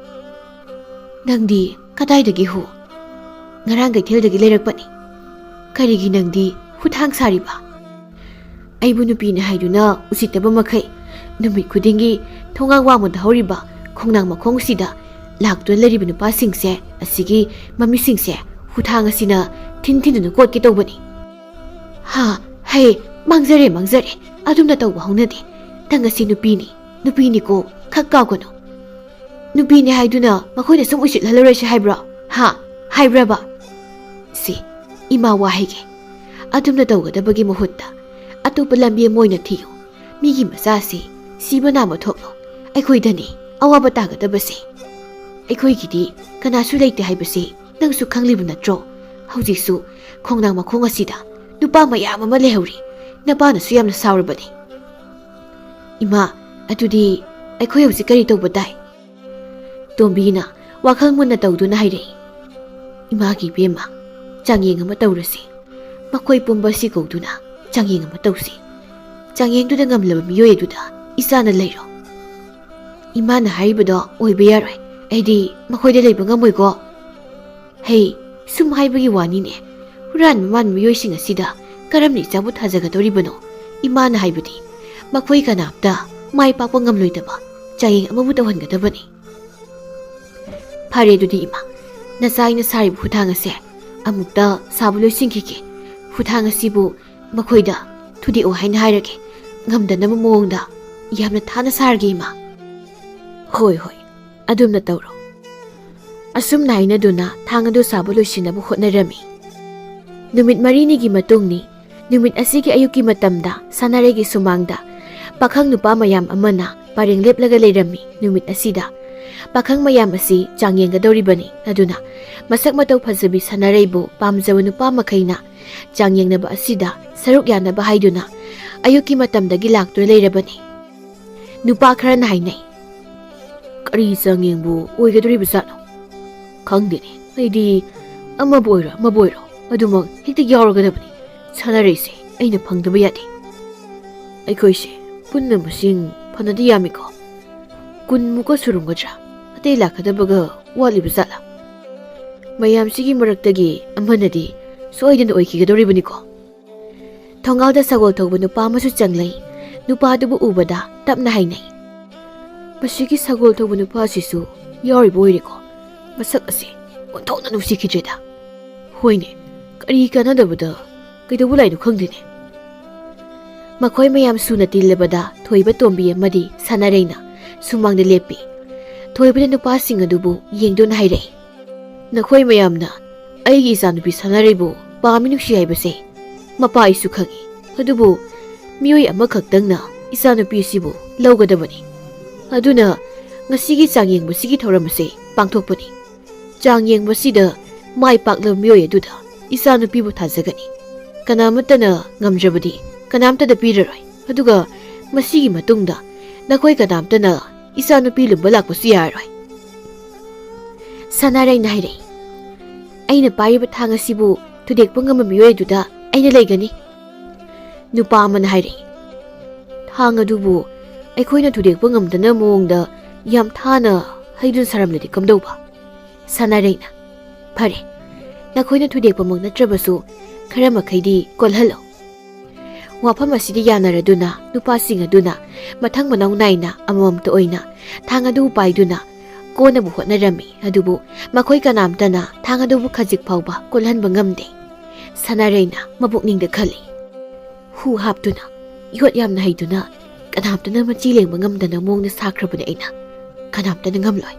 "ꯅꯪꯗꯤ ꯀꯗꯥꯏꯗꯒꯤ ꯍꯨ?" "ꯉꯔꯥꯡ ꯀꯩꯊꯦꯜꯗꯒꯤ ꯂꯩꯔꯛꯄꯅꯤ꯫" "ꯀꯔꯤꯒꯤ ꯅꯪꯗꯤ ꯍꯨꯊꯥꯡ ꯁꯥꯔꯤꯕ?" "ꯑꯩꯕꯨ ꯅꯨꯄꯤꯅꯤ ꯍꯥꯏꯗꯨꯅ ꯎꯁꯤꯠꯇꯕ ꯃꯈꯩ ꯅꯨꯃꯤꯠ ꯈꯨꯗꯤꯡꯒꯤ ꯊꯣꯡꯒꯥꯡ ꯋꯥꯡꯃꯗ ꯍꯧꯔꯤꯕ ꯈꯣꯡꯅꯥꯡ ꯃꯈꯣꯡꯁꯤꯗ ꯂꯥꯛꯇꯨꯅ ꯂꯩꯔꯤꯕ ꯅꯨꯄꯥꯁꯤꯡꯁꯦ, ꯑꯁꯤꯒꯤ ꯃꯃꯤꯁꯤꯡꯁꯦ ꯍꯨꯊꯥꯡ ꯑꯁꯤꯅ ꯊꯤꯟ ꯊꯤꯟꯗꯨꯅ ꯀꯣꯠꯀꯦ ꯇꯧꯕꯅꯤ꯫" "ꯍꯥ, ꯍꯩ, ꯃꯥꯡꯖꯔꯦ, ꯃꯥꯡꯖꯔꯦ꯫ ꯑꯗꯨꯝꯅ ꯇꯧꯕ ꯍꯧꯅꯗꯦ꯫ ꯅꯪ ꯑꯁꯤ ꯅꯨꯄꯤꯅꯤ, ꯅꯨꯄꯤꯅꯤꯀꯣ, ꯈꯛ ꯀꯥꯎꯒꯅꯨ꯫ ꯅꯨꯄꯤꯅꯤ ꯍꯥꯏꯗꯨꯅ ꯃꯈꯣꯏꯅ ꯁꯨꯝ ꯎꯁꯤꯠꯍꯜꯂꯔꯣꯏꯁꯦ ꯍꯥꯏꯕ꯭ꯔꯣ? ꯍꯥ? ꯍꯥꯏꯕ꯭ꯔꯕ? ꯁꯤ, ꯏꯃꯥ ꯋꯥ ꯍꯥꯏꯒꯦ꯫ ꯑꯗꯨꯝꯅ ꯇꯧꯒꯗꯕꯒꯤ ꯃꯍꯨꯠꯇ ꯑꯇꯣꯞꯄ ꯂꯝꯕꯤ ꯑꯃ ꯑꯣꯏꯅ ꯊꯤꯌꯨ꯫ ꯃꯤꯒꯤ ꯃꯆꯥꯁꯤ ꯁꯤꯕ ꯅꯥꯕ ꯊꯣꯛꯂꯣ꯫ ꯑꯩꯈꯣꯏꯗꯅꯤ ꯑꯋꯥꯕ ꯇꯥꯒꯗꯕꯁꯦ꯫ ꯑꯩꯈꯣꯏꯒꯤꯗꯤ ꯀꯅꯥꯁꯨ ꯂꯩꯇꯦ ꯍꯥꯏꯕꯁꯤ ꯅꯪꯁꯨ ꯈꯪꯂꯤꯕ ꯅꯠꯇ꯭ꯔꯣ? ꯍꯧꯖꯤꯛꯁꯨ ꯈꯣꯡꯅꯥꯡ ꯃꯈꯣꯡ ꯑꯁꯤꯗ ꯅꯨꯄꯥ ꯃꯌꯥꯝ ꯑꯃ ꯂꯩꯍꯧꯔꯤ꯫ ꯅꯄꯥꯅꯁꯨ ꯌꯥꯝꯅ ꯁꯥꯎꯔꯕꯅꯤ꯫" "ꯏꯃꯥ, ꯑꯗꯨꯗꯤ ꯑꯩꯈꯣꯏ ꯍꯧꯖꯤꯛ ꯀꯔꯤ ꯇꯧꯕ ꯇꯥꯏ?" ꯇꯣꯝꯕꯤꯅ ꯋꯥꯈꯜ ꯃꯨꯟꯅ ꯇꯧꯗꯨꯅ ꯍꯥꯏꯔꯛꯏ, "ꯏꯃꯥꯒꯤ ꯏꯕꯦꯝꯃ, ꯆꯥꯡꯌꯦꯡ ꯑꯃ ꯇꯧꯔꯁꯤ꯫ ꯃꯈꯣꯏ ꯄꯨꯝꯕ ꯑꯁꯤ ꯀꯧꯗꯨꯅ ꯆꯥꯡꯌꯦꯡ ꯑꯃ ꯇꯧꯁꯤ꯫ ꯆꯥꯡꯌꯦꯡꯗꯨꯗ ꯉꯝꯂꯕ ꯃꯤꯑꯣꯏ ꯑꯗꯨꯗ ꯏꯆꯥꯅ ꯂꯩꯔꯣ꯫" "ꯏꯃꯥꯅ ꯍꯥꯏꯔꯤꯕꯗꯣ ꯑꯣꯏꯕ ꯌꯥꯔꯣꯏ꯫ ꯑꯩꯗꯤ ꯃꯈꯣꯏꯗ ꯂꯩꯕ ꯉꯝꯃꯣꯏꯀꯣ꯫" "ꯍꯩ, ꯁꯨꯝ ꯍꯥꯏꯕꯒꯤ ꯋꯥꯅꯤꯅꯦ꯫ ꯍꯨꯔꯥꯟꯕ ꯃꯥꯟꯕ ꯃꯤꯑꯣꯏꯁꯤꯡ ꯑꯁꯤꯗ ꯀꯔꯝꯅ ꯏꯆꯥꯕꯨ ꯊꯥꯖꯒꯗꯧꯔꯤꯕꯅꯣ? ꯏꯃꯥꯅ ꯍꯥꯏꯕꯗꯤ ꯃꯈꯣꯏ ꯀꯅꯥꯝꯇ ꯃꯥꯏ ꯄꯥꯛꯄ ꯉꯝꯂꯣꯏꯗꯕ ꯆꯥꯡꯌꯦꯡ ꯑꯃꯕꯨ ꯇꯧꯍꯟꯒꯗꯕꯅꯤ꯫" "ꯐꯔꯦ ꯑꯗꯨꯗꯤ ꯏꯃꯥ, ꯅꯆꯥ ꯑꯩꯅ ꯁꯥꯔꯤꯕ ꯍꯨꯊꯥꯡ ꯑꯁꯦ ꯑꯃꯨꯛꯇ ꯁꯥꯕ ꯂꯣꯏꯁꯤꯟꯈꯤꯒꯦ꯫ ꯍꯨꯊꯥꯡ ꯑꯁꯤꯕꯨ ꯃꯈꯣꯏꯗ ꯊꯨꯗꯦꯛꯑꯣ ꯍꯥꯏꯅ ꯍꯥꯏꯔꯒꯦ, ꯉꯝꯗꯅꯕ ꯃꯑꯣꯡꯗ꯫ ꯌꯥꯝꯅ ꯊꯥꯅ ꯁꯥꯔꯒꯦ, ꯏꯃꯥ꯫ "ꯍꯣꯏ, ꯍꯣꯏ, ꯑꯗꯨꯝꯅ ꯇꯧꯔꯣ"꯫ ꯑꯁꯨꯝꯅ ꯍꯥꯏꯅꯗꯨꯅ ꯊꯥꯡ ꯑꯗꯨ ꯁꯥꯕ ꯂꯣꯏꯁꯤꯟꯅꯕ ꯍꯣꯠꯅꯔꯝꯃꯤ꯫ ꯅꯨꯃꯤꯠ ꯃꯔꯤꯅꯤꯒꯤ ꯃꯇꯨꯡꯅꯤ꯫ ꯅꯨꯃꯤꯠ ꯑꯁꯤꯒꯤ ꯑꯌꯨꯛꯀꯤ ꯃꯇꯝꯗ ꯁꯥꯟꯅꯔꯩꯒꯤ ꯁꯨꯃꯥꯡꯗ ꯄꯥꯈꯪ ꯅꯨꯄꯥ ꯃꯌꯥꯝ ꯑꯃꯅ ꯄꯔꯦꯡ ꯂꯦꯞꯂꯒ ꯂꯩꯔꯝꯃꯤ꯫ ꯅꯨꯃꯤꯠ ꯑꯁꯤꯗ ꯄꯥꯈꯪ ꯃꯌꯥꯝ ꯑꯁꯤ ꯆꯥꯡ ꯌꯦꯡꯒꯗꯧꯔꯤꯕꯅꯤ꯫ ꯑꯗꯨꯅ ꯃꯁꯛ ꯃꯇꯧ ꯐꯖꯕꯤ ꯁꯥꯟꯅꯔꯩꯕꯨ ꯄꯥꯝꯖꯕ ꯅꯨꯄꯥ ꯃꯈꯩꯅ ꯆꯥꯡ ꯌꯦꯡꯅꯕ ꯑꯁꯤꯗ ꯁꯔꯨꯛ ꯌꯥꯅꯕ ꯍꯥꯏꯗꯨꯅ ꯑꯌꯨꯛꯀꯤ ꯃꯇꯝꯗꯒꯤ ꯂꯥꯛꯇꯨꯅ ꯂꯩꯔꯕꯅꯤ꯫ ꯅꯨꯄꯥ ꯈꯔꯅ ꯍꯥꯏꯅꯩ, "ꯀꯔꯤ ꯆꯥꯡꯌꯦꯡꯕꯨ ꯑꯣꯏꯒꯗꯧꯔꯤꯕꯖꯥꯠꯅꯣ? ꯈꯪꯗꯦꯅꯦ, ꯑꯩꯗꯤ ꯑꯃꯕꯨ ꯑꯣꯏꯔꯣ ꯑꯃꯕꯨ ꯑꯣꯏꯔꯣ ꯑꯗꯨꯃꯛ ꯍꯦꯛꯇ ꯌꯥꯎꯔꯒꯗꯕꯅꯤ꯫ ꯁꯥꯟꯅꯔꯩꯁꯦ ꯑꯩꯅ ꯐꯪꯗꯕ ꯌꯥꯗꯦ꯫ ꯑꯩꯈꯣꯏꯁꯦ ꯄꯨꯟꯅ ꯃꯁꯤꯡ ꯐꯅꯗꯤ ꯌꯥꯝꯃꯤꯀꯣ꯫ ꯀꯨꯟꯃꯨꯛꯀ ꯁꯨꯔꯝꯒꯗ꯭ꯔꯥ? ꯑꯇꯩ ꯂꯥꯛꯀꯗꯕꯒ ꯋꯥꯠꯂꯤꯕ ꯖꯥꯠꯂꯥ? ꯃꯌꯥꯝꯁꯤꯒꯤ ꯃꯔꯛꯇꯒꯤ ꯑꯃꯅꯗꯤ ꯁꯣꯏꯗꯅ ꯑꯣꯏꯈꯤꯒꯗꯧꯔꯤꯕꯅꯤꯀꯣ"꯫ ꯊꯣꯡꯒꯥꯜꯗ ꯁꯒꯣꯜ ꯊꯧꯕ ꯅꯨꯄꯥ ꯑꯃꯁꯨ ꯆꯪꯂꯛꯏ꯫ ꯅꯨꯄꯥꯗꯨꯕꯨ ꯎꯕꯗ ꯇꯞꯅ ꯍꯥꯏꯅꯩ, "ꯃꯁꯤꯒꯤ ꯁꯒꯣꯜ ꯊꯧꯕ ꯅꯨꯄꯥ ꯑꯁꯤꯁꯨ ꯌꯥꯎꯔꯤꯕ ꯑꯣꯏꯔꯦꯀꯣ꯫ ꯃꯁꯛ ꯑꯁꯤ ꯑꯣꯟꯊꯣꯛꯅ ꯅꯨꯡꯁꯤꯈꯤꯗ꯭ꯔꯦꯗ꯫ ꯍꯣꯏꯅꯦ, ꯀꯔꯤ ꯀꯥꯟꯅꯗꯕꯗ ꯀꯩꯗꯧꯕ ꯂꯥꯛꯏꯅꯣ ꯈꯪꯗꯦꯅꯦ"꯫ ꯃꯈꯣꯏ ꯃꯌꯥꯝ ꯁꯨꯅ ꯇꯤꯜꯂꯕꯗ ꯊꯣꯏꯕ ꯇꯣꯝꯕꯤ ꯑꯃꯗꯤ ꯁꯥꯟꯅꯔꯩꯅ ꯁꯨꯃꯥꯡꯗ ꯂꯦꯞꯄꯤ꯫ ꯊꯣꯏꯕꯅ ꯅꯨꯄꯥꯁꯤꯡ ꯑꯗꯨꯕꯨ ꯌꯦꯡꯗꯨꯅ ꯍꯥꯏꯔꯛꯏ, "ꯅꯈꯣꯏ ꯃꯌꯥꯝꯅ ꯑꯩꯒꯤ ꯏꯆꯥꯅꯨꯄꯤ ꯁꯥꯟꯅꯔꯩꯕꯨ ꯄꯥꯝꯃꯤ ꯅꯨꯡꯁꯤ ꯍꯥꯏꯕꯁꯦ ꯃꯄꯥ ꯑꯩꯁꯨ ꯈꯪꯏ꯫ ꯑꯗꯨꯕꯨ ꯃꯤꯑꯣꯏ ꯑꯃꯈꯛꯇꯪꯅ ꯏꯆꯥꯅꯨꯄꯤ ꯑꯁꯤꯕꯨ ꯂꯧꯒꯗꯕꯅꯤ꯫ ꯑꯗꯨꯅ ꯉꯁꯤꯒꯤ ꯆꯥꯡꯌꯦꯡꯕꯁꯤꯒꯤ ꯊꯧꯔꯝ ꯑꯁꯤ ꯄꯥꯡꯊꯣꯛꯄꯅꯤ꯫ ꯆꯥꯡꯌꯦꯡꯕꯁꯤꯗ ꯃꯥꯏ ꯄꯥꯛꯂꯕ ꯃꯤꯑꯣꯏ ꯑꯗꯨꯗ ꯏꯆꯥꯅꯨꯄꯤꯕꯨ ꯊꯥꯖꯒꯅꯤ꯫ ꯀꯅꯥꯃꯠꯇꯅ ꯉꯝꯗ꯭ꯔꯕꯗꯤ ꯀꯅꯥꯝꯇꯗ ꯄꯤꯔꯔꯣꯏ꯫ ꯑꯗꯨꯒ ꯃꯁꯤꯒꯤ ꯃꯇꯨꯡꯗ ꯅꯈꯣꯏ ꯀꯅꯥꯝꯇꯅ ꯏꯆꯥꯅꯨꯄꯤ ꯂꯨꯝꯕ ꯂꯥꯛꯄꯁꯨ ꯌꯥꯔꯔꯣꯏ"꯫ ꯁꯥꯟꯅꯔꯩꯅ ꯍꯥꯏꯔꯛꯏ, "ꯑꯩꯅ ꯄꯥꯏꯔꯤꯕ ꯊꯥꯡ ꯑꯁꯤꯕꯨ ꯊꯨꯗꯦꯛꯄ ꯉꯝꯕ ꯃꯤꯑꯣꯏ ꯑꯗꯨꯗ ꯑꯩꯅ ꯂꯩꯒꯅꯤ"꯫ ꯅꯨꯄꯥ ꯑꯃꯅ ꯍꯥꯏꯔꯛꯏ, "ꯊꯥꯡ ꯑꯗꯨꯕꯨ ꯑꯩꯈꯣꯏꯅ ꯊꯨꯗꯦꯛꯄ ꯉꯝꯗꯅ ꯃꯑꯣꯡꯗ ꯌꯥꯝ ꯊꯥꯅ ꯍꯩꯗꯨꯅ ꯁꯥꯔꯝꯂꯗꯤ ꯀꯝꯗꯧꯕ?" ꯁꯥꯟꯅꯔꯩꯅ, "ꯐꯔꯦ, ꯅꯈꯣꯏꯅ ꯊꯨꯗꯦꯛꯄꯃꯛ ꯅꯠꯇ꯭ꯔꯕꯁꯨ ꯈꯔ ꯃꯈꯩꯗꯤ ꯀꯣꯜꯍꯜꯂꯣ"꯫ ꯋꯥꯐꯝ ꯑꯁꯤꯗ ꯌꯥꯅꯔꯗꯨꯅ ꯅꯨꯄꯥꯁꯤꯡ ꯑꯗꯨꯅ ꯃꯊꯪ ꯃꯅꯥꯎ ꯅꯥꯏꯅ ꯑꯃꯃꯝꯇ ꯑꯣꯏꯅ ꯊꯥꯡ ꯑꯗꯨ ꯄꯥꯏꯗꯨꯅ ꯀꯣꯟꯅꯕ ꯍꯣꯠꯅꯔꯝꯃꯤ꯫ ꯑꯗꯨꯕꯨ ꯃꯈꯣꯏ ꯀꯅꯥꯝꯇꯅ ꯊꯥꯡ ꯑꯗꯨꯕꯨ ꯈꯖꯤꯛ ꯐꯥꯎꯕ ꯀꯣꯜꯍꯟꯕ ꯉꯝꯗꯦ꯫ ꯁꯥꯟꯅꯔꯩꯅ ꯃꯄꯨꯛꯅꯤꯡꯗ ꯈꯜꯂꯤ, "ꯍꯨ ꯍꯥꯞꯇꯨꯅ, ꯌꯣꯠ ꯌꯥꯝꯅ ꯍꯩꯗꯨꯅ ꯀꯅꯥꯝꯇꯅ ꯃꯆꯤ ꯂꯦꯡꯕ ꯉꯝꯗꯅ ꯃꯑꯣꯡꯗ ꯁꯥꯈ꯭ꯔꯕꯅꯦ ꯑꯩꯅ꯫ ꯀꯅꯥꯝꯇꯅ ꯉꯝꯂꯣꯏ꯫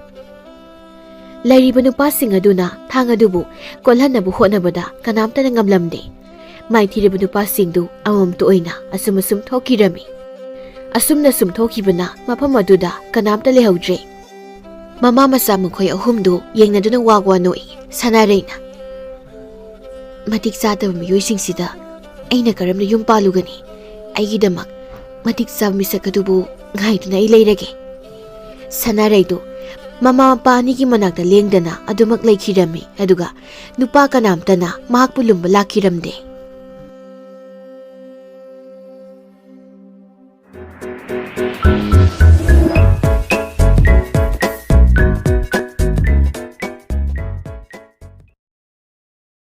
ꯂꯩꯔꯤꯕ ꯅꯨꯄꯥꯁꯤꯡ ꯑꯗꯨꯅ ꯊꯥꯡ ꯑꯗꯨꯕꯨ ꯀꯣꯜꯍꯟꯅꯕ ꯍꯣꯠꯅꯕꯗ ꯀꯅꯥꯝꯇꯅ ꯉꯝꯂꯝꯗꯦ꯫ ꯃꯥꯏꯊꯤꯔꯕ ꯅꯨꯄꯥꯁꯤꯡꯗꯨ ꯑꯃꯃꯝꯇ ꯑꯣꯏꯅ ꯑꯁꯨꯝ ꯑꯁꯨꯝ ꯊꯣꯛꯈꯤꯔꯝꯃꯤ꯫ ꯑꯁꯨꯝꯅ ꯁꯨꯝ ꯊꯣꯛꯈꯤꯕꯅ ꯃꯐꯝ ꯑꯗꯨꯗ ꯀꯅꯥꯝꯇ ꯂꯩꯍꯧꯗ꯭ꯔꯦ꯫ ꯃꯃꯥ ꯃꯆꯥ ꯃꯈꯣꯏ ꯑꯍꯨꯝꯗꯨ ꯌꯦꯡꯅꯗꯨꯅ ꯋꯥ ꯋꯥ ꯅꯣꯛꯏ꯫ ꯁꯅꯥꯔꯩꯅ, "ꯃꯇꯤꯛ ꯆꯥꯗꯕ ꯃꯤꯑꯣꯏꯁꯤꯡꯁꯤꯗ ꯑꯩꯅ ꯀꯔꯝꯅ ꯌꯨꯝ ꯄꯥꯜꯂꯨꯒꯅꯤ? ꯑꯩꯒꯤꯗꯃꯛ ꯃꯇꯤꯛ ꯆꯥꯕ ꯃꯤꯁꯛ ꯑꯗꯨꯕꯨ ꯉꯥꯏꯗꯨꯅ ꯑꯩ ꯂꯩꯔꯒꯦ"꯫ ꯁꯅꯥꯔꯩꯗꯨ ꯃꯃꯥ ꯃꯄꯥ ꯑꯅꯤꯒꯤ ꯃꯅꯥꯛꯇ ꯂꯦꯡꯗꯅ ꯑꯗꯨꯃꯛ ꯂꯩꯈꯤꯔꯝꯃꯤ, ꯑꯗꯨꯒ ꯅꯨꯄꯥ ꯀꯅꯥꯝꯇꯅ ꯃꯍꯥꯛꯄꯨ ꯂꯨꯝꯕ ꯂꯥꯛꯈꯤꯔꯝꯗꯦ꯫